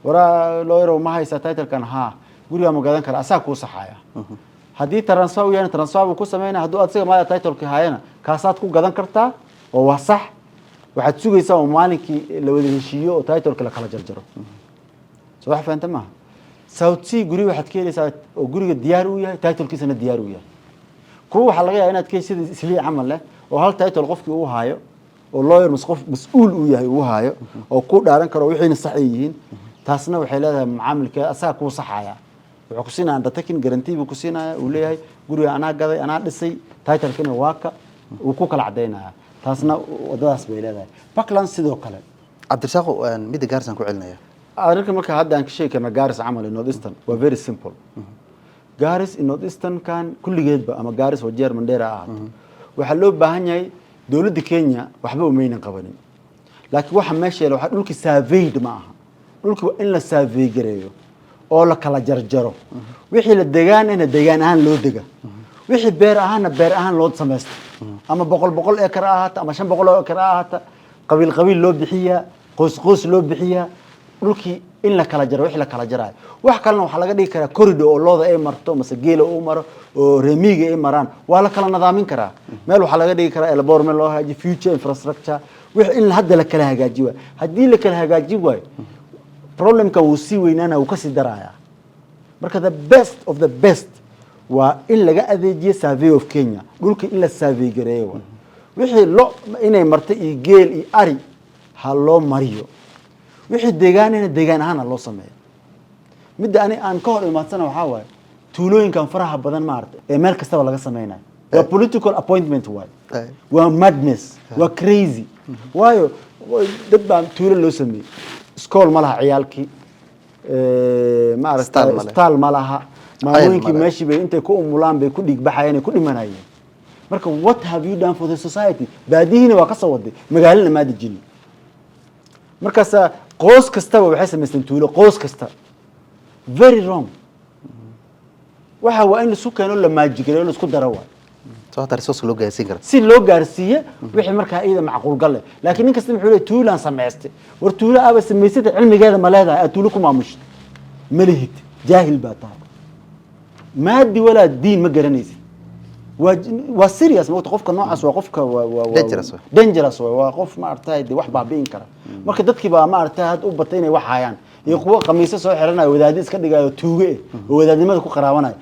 [SPEAKER 1] Waraa lawyer, ma haysaa titlekan? Haa. Gurigaa ma gadan kara? Asaa kuu saxaya. Haddii transfer u yahayna, transfer buu ku sameynaya. Hadduu asiga maaya titlekii hayana, kaasaad ku gadan kartaa oo waa sax. Waxaad sugaysaa oo maalinkii la wada heshiiyo oo titleka la kala jarjaro. Soo wax fahanta maaha? South C guri waxaad ka helaysaa oo guriga diyaar u yahay, titlekiisana diyaar u yahay. Kuwa waxaa laga yaaba inaad ka sida Islii camal leh oo hal title qofkii uu haayo oo lawyer mas qof mas-uul uu yahay uu haayo oo ku dhaaran karo, wixiina sax ay yihiin. Taasna waxay leedahay macaamilkeeda asaga kuu saxaya. Wuxuu ku siinaya undertaking, guarantee buu ku siinaya. Uu leeyahay guriga anaa gaday, anaa dhisay, titlekina waa ka, uu ku kala cadaynaya. Taasna wadadaas bay leedahay. Parkland sidoo kale.
[SPEAKER 2] Cabdirasaaqo, midda Gaarisaan ku celinaya.
[SPEAKER 1] Arrinka marka hadda aan ka sheegi karna Garis camal in North Eastern waa very simple. Garis in North Eastern kan kulligeedba, ama Garis, Wajeer, Mandera ha ahaato, waxaa loo baahan yahay dowladda Kenya waxba umaynan qabanin, laakiin waxa meesha yaala waxaa dhulki surveyed ma aha. Dhulki waa in la survey gareeyo oo la kala jarjaro. Wixii la degaanana degaan ahaan loo dega, wixii beer ahaana beer ahaan loo samaysto, ama 100 100 acre ha ahaata ama 500 oo acre ha ahaata, qabiil qabiil loo bixiyaa, qoys qoys loo bixiyaa. Dhulkii in la kala jaro, wixii la kala jaraayo. Wax kalena waxaa laga dhigi karaa corridor oo looda ay marto mase geela uu maro oo reemiga ay maraan. Waa la kala nadaamin karaa. Meel waxaa laga dhigi karaa airport, meel loo hagaajiyo future infrastructure. Wix in hadda la kala hagaaji waayo. Haddii la kala hagaajin waayo, problemkan wuu sii weynaanaya, wuu kasii darayaa. Marka the best of the best waa in laga adeejiyo Survey of Kenya, dhulka in la survey gareeyo. Waa wixii lo inay martay iyo geel iyo ari ha loo mariyo, wixii deegaanina deegaan ahaan ha loo sameeyo. Midda ani aan ka hor imaadsana waxaa waaye tuulooyinkan faraha badan maarata ee meel kastaba laga sameynayo, waa political appointment waay. Waa madness, waa crazy. Waayo, dad baa tuulo loo sameeyey, iskool ma laha ciyaalkii, maaragta,
[SPEAKER 2] Isbitaal ma leh.
[SPEAKER 1] Isbitaal ma laha, maamooyinkii
[SPEAKER 2] ma leh.
[SPEAKER 1] Meeshii bay intay ku umulaan bay ku dhiigbaxayeen ay ku dhimanayeen. Marka what have you done for the society? Baadihiina waa ka soo waday, magaalana maa dejinin. Markaasa qoys kastaba waxay samaysteen tuulo, qoys kasta. Very wrong. Waxa waa in laisu keeno, la merge gareeyo, laisku daro waay.
[SPEAKER 2] Soo hataa resource loo gaarsiin kara.
[SPEAKER 1] Si loo gaarsiiye wixii markaa iyada macquul gal leh. Laakiin nin kasta muxuu leeyahay? Tuulaan samaystay. War, tuulo aaba samaysata, cilmigeeda ma leedahay aad tuulo ku maamushid? Ma lihid, jaahil baa tahay, maadi walaa diin ma garanaysid. Waa serious mogta. Qofka noocaas waa qofka
[SPEAKER 2] Dangerous waay.
[SPEAKER 1] Dangerous waay. Waa qof maaragtay dee wax baabi'in kara. Marka dadkii baa maaragtay hadda u batay inay wax hayaan iyo kuwa khamiisyo soo xiranayo, wadaadi iska dhigayo, tuuge eh oo wadaadnimada ku qaraabanaya.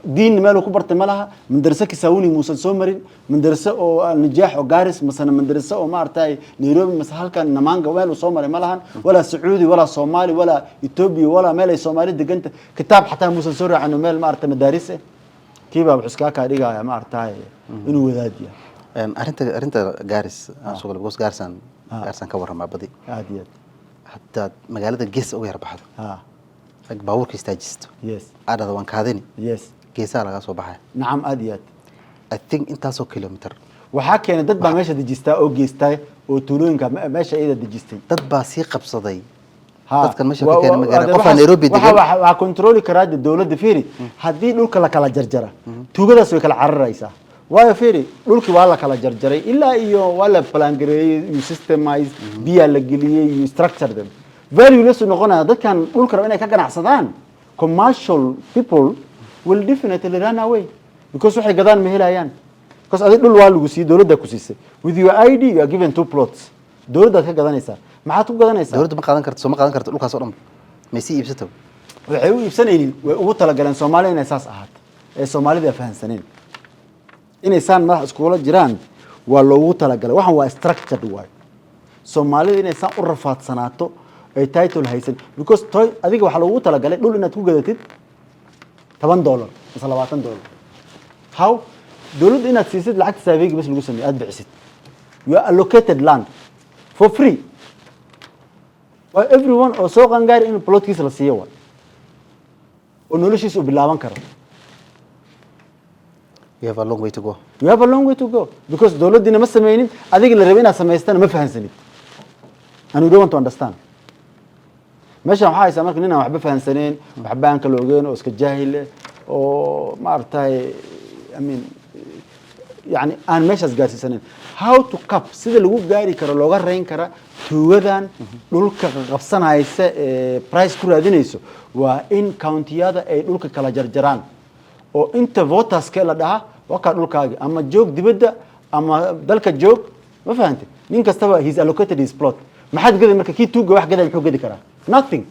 [SPEAKER 1] Diin meel uu ku bartay ma laha. Madarase Kisauni muusan soo marin, madarase oo Nijaax oo Garis masana, madarase oo maaragtay Nairobi mase halkan Namanga meel uu soo maray ma lahan, walaa Sacuudi, walaa Soomaali, walaa Ethiopia, walaa meel ay Soomaali deganta. Kitaab xataa muusan soo raacin oo meel maaragtay madaaris eh. Kii baa wuxuu iskaa kaa dhigaya maaragtay inuu wadaad yahay.
[SPEAKER 2] Arrinta Garis aan soo galay, because Garisaan ka warramaa badi.
[SPEAKER 1] Aad iyo aad.
[SPEAKER 2] Haddaad magaalada gees uga yar baxdo, rag baabuurka istaajisto, aad dhahdo waan kaadini, geesaha lagaa soo baxaya.
[SPEAKER 1] Nacam, aad iyo aad.
[SPEAKER 2] I think intaasoo kilometer.
[SPEAKER 1] Waxaa keenay dad baa meesha dejistaa oo geystaa oo tuulooyinka meesha iyada dejistay.
[SPEAKER 2] Dad baa sii qabsaday. Dadkan meesha ka keenay ma garan. Qofaa Nairobi degan.
[SPEAKER 1] Waxaa controli karaa dee dowladda. Fiiri, haddii dhulka la kala jarjara, tuugadaas way kala cararaysaa. Waayo, fiiri, dhulkii waa la kala jarjaray ilaa iyo waa la plan gareeyey, you systemize, biyaa la geliyey, you structure them, valueless uu noqonaya. Dadkan dhulka raba inay ka ganacsadaan, commercial people will definitely run away because waxay gadaan ma helayaan, because adig dhul waa lagu siiyey, dowladda ku siisay. With your ID you are given two plots. Dowladdaad ka gadanaysaa, maxaad ku gadanaysaa?
[SPEAKER 2] Dowladdu ma qaadan karto, soo ma qaadan karto dhulkaas oo dhan, may sii iibsato.
[SPEAKER 1] Waxay u iibsanaynin, way ugu talagaleen Soomaalida inay saas ahaato ee Soomaalida fahansaneen inay saan madax iskula jiraan. Waa loogu talagalay. Waxan waa structured waay. Soomaalida inay saan u rafaadsanaato ay title haysan, because toy adiga waxaa loogu talagalay dhul inaad ku gadatid $10 mise $20. How dowladda inaad siisid lacagta surveygi bas lagu sameeyey, aad bixisid, you are allocated land for free. Waa everyone oo soo qangaari in plotkiisa la siiyo waay oo noloshiisa uu bilaaban karo.
[SPEAKER 2] You have a long way to go.
[SPEAKER 1] You have a long way to go because dowladdiina ma sameynin, adiga la rabay inaad samaystana ma fahansanid, and you don't want to understand. Meeshan waxaa haysaa marka nin aan waxba fahansaneen, waxba aan kala ogeyn, oo iska jaahil eh, oo maaragtay, I mean, yani aan meeshaas gaarsiisanayn. How to cap, sida lagu gaari karo, looga reyn kara tuugadan dhulka qabsanaysa ee price ku raadinayso, waa in countiyada ay dhulka kala jarjaraan oo inta voterska la dhaha, wakaa dhulkaagi, ama joog dibadda ama dalka joog. Ma fahantay? Nin kastaba he's allocated his plot. Maxaad gadi marka? Kii tuuga wax gaday muxuu gadi karaa? Nothing.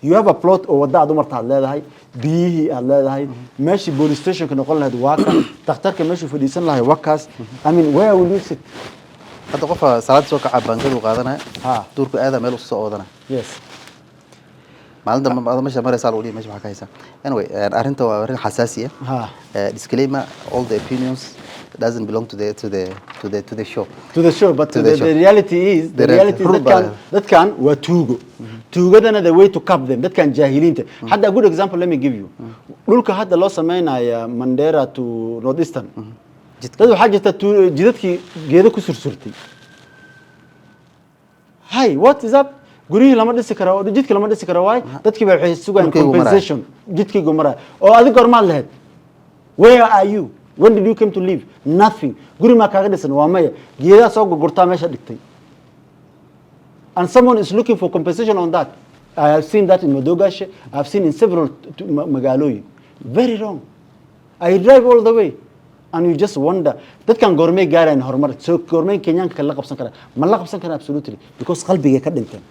[SPEAKER 1] You have a plot oo wadda aad u marta aad leedahay, biyihii aad leedahay, meeshii police stationka noqon lahayd waa kan, takhtarka meeshuu fadhiisan lahay waa kaas. I mean, where will you sit?
[SPEAKER 2] Hadda qofka salaad soo kaca, baangadu qaadanaya, duurku aada, meel usoo oodanaya. Maalin dambe ada meesha maraysaa, lagu dhihi meesha maxaa ka haysaa? Anyway, arrinta waa arrin xasaasi ah. Disclaimer: all the opinions doesn't belong to the show.
[SPEAKER 1] To the show, but
[SPEAKER 2] To the show.
[SPEAKER 1] the reality is the
[SPEAKER 2] The
[SPEAKER 1] reality is
[SPEAKER 2] run
[SPEAKER 1] dadkan dadkan waa tuugo. Tuugadana the way to cap them, dadkan jaahiliinta. Hadda a good example let me give you. Dhulka hadda loo sameynaya Mandera to Northeastern,
[SPEAKER 2] Jidka.
[SPEAKER 1] Dad waxaa jirta jidadkii geedo ku sursurtay. Hay, what is up? Guryihii lama dhisi karo, jidka lama dhisi karo. Waay, dadkii baa waxay sugayaan
[SPEAKER 2] Dhulkaygu maraya.
[SPEAKER 1] compensation. Jidkaygu maraya oo adig goormaad lahayd? Where are you? When did you come to live? Nothing. Guri maa kaaga dhisan? Waa maya. Geedaha soo gurgurtaa meesha dhigtay, and someone is looking for compensation on that. I have seen that in Madogashe. I have seen in several magaalooyin. Very wrong. I drive all the way. And you just wonder, dadkan goormay gaarayaan horumar? So goormay Kenyaanka kale la qabsan karaan? Ma la qabsan karaan? Absolutely, because qalbigay ka dhinteen.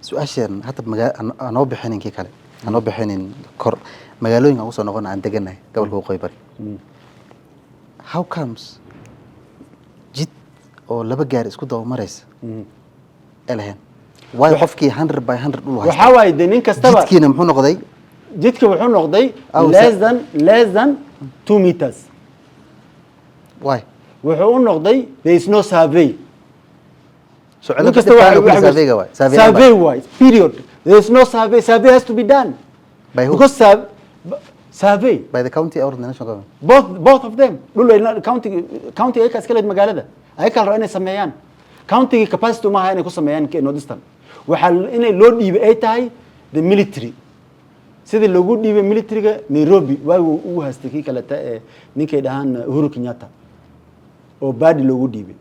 [SPEAKER 2] Su-aashan hadda anoo bixinin kii kale, anoo bixinin kor magaalooyinka aan usoo noqon, aan deganahay gobolka Waqooyi Bari. How comes jid oo laba gaari isku daba maraysa ee lahayn? Waayo qofkii 100 by 100 dhul haysta.
[SPEAKER 1] Waxaa waaye dee nin kastaba
[SPEAKER 2] Jidkiina muxuu noqday?
[SPEAKER 1] Jidka wuxuu noqday less than 2 meters.
[SPEAKER 2] Why?
[SPEAKER 1] Wuxuu u noqday, there is no survey.
[SPEAKER 2] So
[SPEAKER 1] Nin kasta
[SPEAKER 2] surveyga waay.
[SPEAKER 1] Survey waay, period. There is no survey. Survey has to be done.
[SPEAKER 2] By who?
[SPEAKER 1] Because survey.
[SPEAKER 2] By the county or the national government?
[SPEAKER 1] Both of them. Dhul ay county ayaka iska leed, magaalada ayaka la rabaa inay sameeyaan. County capacity uma aha inay ku sameeyaan northeastern. Waxaa inay loo dhiibay ay tahay the military, sidii loogu dhiibay militariga Nairobi waagi ugu haystay kii kaleta ee ninkay dhahaan Uhuru Kenyatta oo baadi loogu dhiibay.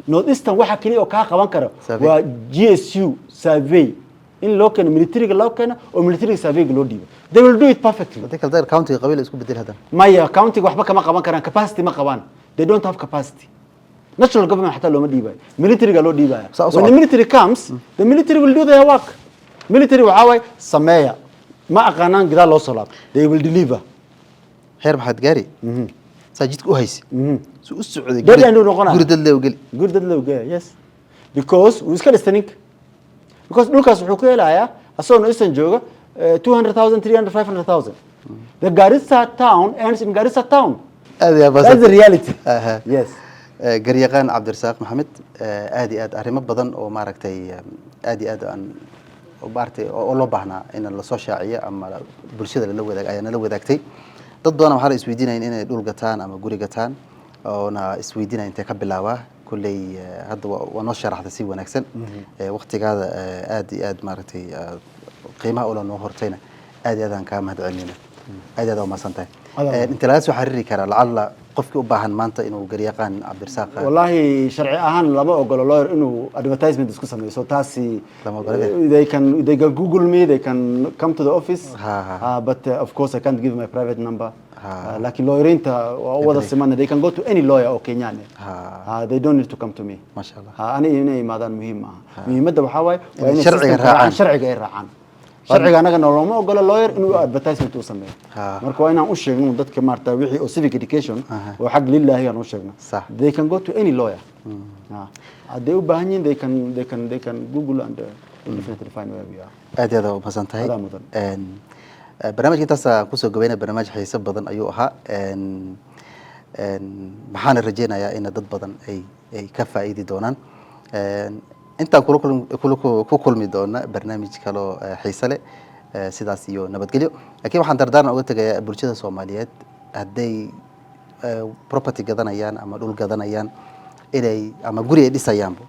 [SPEAKER 1] Northeastern waxa kaliya oo kaa qaban kara
[SPEAKER 2] Survey.
[SPEAKER 1] waa GSU survey in loo keeno, militariga loo keeno oo militariga surveyga loo dhiibo. They will do it perfectly.
[SPEAKER 2] Hadii kale county qabiil isku bedel haddana.
[SPEAKER 1] Maya, countyga waxba kama qaban karaan, capacity ma qabaan. They don't have capacity. National government xataa looma dhiibayo, militariga loo dhiibaya.
[SPEAKER 2] Saa u
[SPEAKER 1] When the
[SPEAKER 2] socota.
[SPEAKER 1] military comes, the military will do their work. Military waxaa waaye sameeya ma aqaanaan, gadaal loo soo laabto, they will deliver.
[SPEAKER 2] Heer maxaad gaari saa jidka u haysa su u socday?
[SPEAKER 1] Dead end uu noqonaya.
[SPEAKER 2] Guri dad lee geli.
[SPEAKER 1] Guri dad loo geeya, yes, because wuu iska dhistay ninka, because dhulkaas wuxuu ku helayaa asagoo northeastern jooga 200,000, 300, 500,000. The Garissa town ends in Garissa town.
[SPEAKER 2] Aad iyo aad.
[SPEAKER 1] That's the reality.
[SPEAKER 2] Aha.
[SPEAKER 1] Yes.
[SPEAKER 2] Garyaqaan Cabdirasaaq Maxamed, aad iyo aad arrimo badan oo maaragtay aad iyo aad aan oo maaragtay oo loo baahnaa in lasoo shaaciyo ama bulshada lala wadaag ayaa nala wadaagtay. Dad badan waxaa la isweydiinaya inay dhul gataan ama guri gataan, oona isweydiinaya intee ka bilaabaa. Kulley hadda waa noo sharaxday si wanaagsan. Waqtigaada aad iyo aad maaragtay qiimaha ula noo hortayna aad iyo aad aan kaa mahad celinayna. Aad iyo aad waa mahadsan tahay.
[SPEAKER 1] Adaa.
[SPEAKER 2] Inta laga soo xiriiri karaa lacalla qofkii u baahan maanta inuu garyaqaan Cabdirasaaq?
[SPEAKER 1] Wallahi sharci ahaan lama ogolo lawyer inuu advertisement isku sameeyo, so taasi
[SPEAKER 2] Lama ogola.
[SPEAKER 1] They can google me, they can come to the office.
[SPEAKER 2] Ha, ha.
[SPEAKER 1] But of course I can't give my private number.
[SPEAKER 2] Ha.
[SPEAKER 1] Laakiin lawyerinta waa u wada siman. They can go to any lawyer oo Kenyan eh.
[SPEAKER 2] Ha.
[SPEAKER 1] They don't need to come to me.
[SPEAKER 2] Masha Allah.
[SPEAKER 1] Ha, ani inay imaadaan muhiim maaha. Muhiimadda waxaa waaye waa
[SPEAKER 2] Inay
[SPEAKER 1] inay
[SPEAKER 2] sharciga
[SPEAKER 1] systemka
[SPEAKER 2] raacaan.
[SPEAKER 1] Sharciga ay raacaan. Sharciga anaga noloma ogola lawyer inuu advertisement uu sameeyo. Marka waa inaan u sheegno dadka maarata wixii oo civic education oo xag lillahi aan u sheegno. They can go to any lawyer. Hadday u baahan yihiin, they can google and will definitely find where we are.
[SPEAKER 2] Aad iyo aad waa umahadsan tahay.
[SPEAKER 1] Adaa mudan.
[SPEAKER 2] Barnaamijka intaas kusoo gabayna. Barnaamij xiiso badan ayuu ahaa. Maxaana rajeynayaa in dad badan ay ka faa'iidi doonaan. Intaan kula kula ku kulmi doona barnaamij kaloo xiise leh, sidaas iyo nabadgelyo. Laakiin waxaan dardaaran uga tegayaa bulshada Soomaaliyeed, hadday property gadanayaan ama dhul gadanayaan inay ama guri ay dhisayaanba,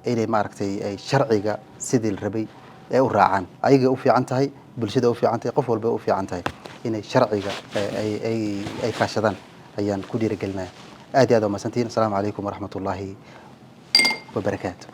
[SPEAKER 2] inay maaragtay ay sharciga sidii la rabay ay u raacaan. Ayaga u fiican tahay, bulshada u fiican tahay, qof walba u fiican tahay inay sharciga ay kaashadaan ayaan ku dhiirigelinaya. Aad iyo aad waa mahadsantihiin. Asalaamu calaykum waraxmatullaahi wabarakaatu.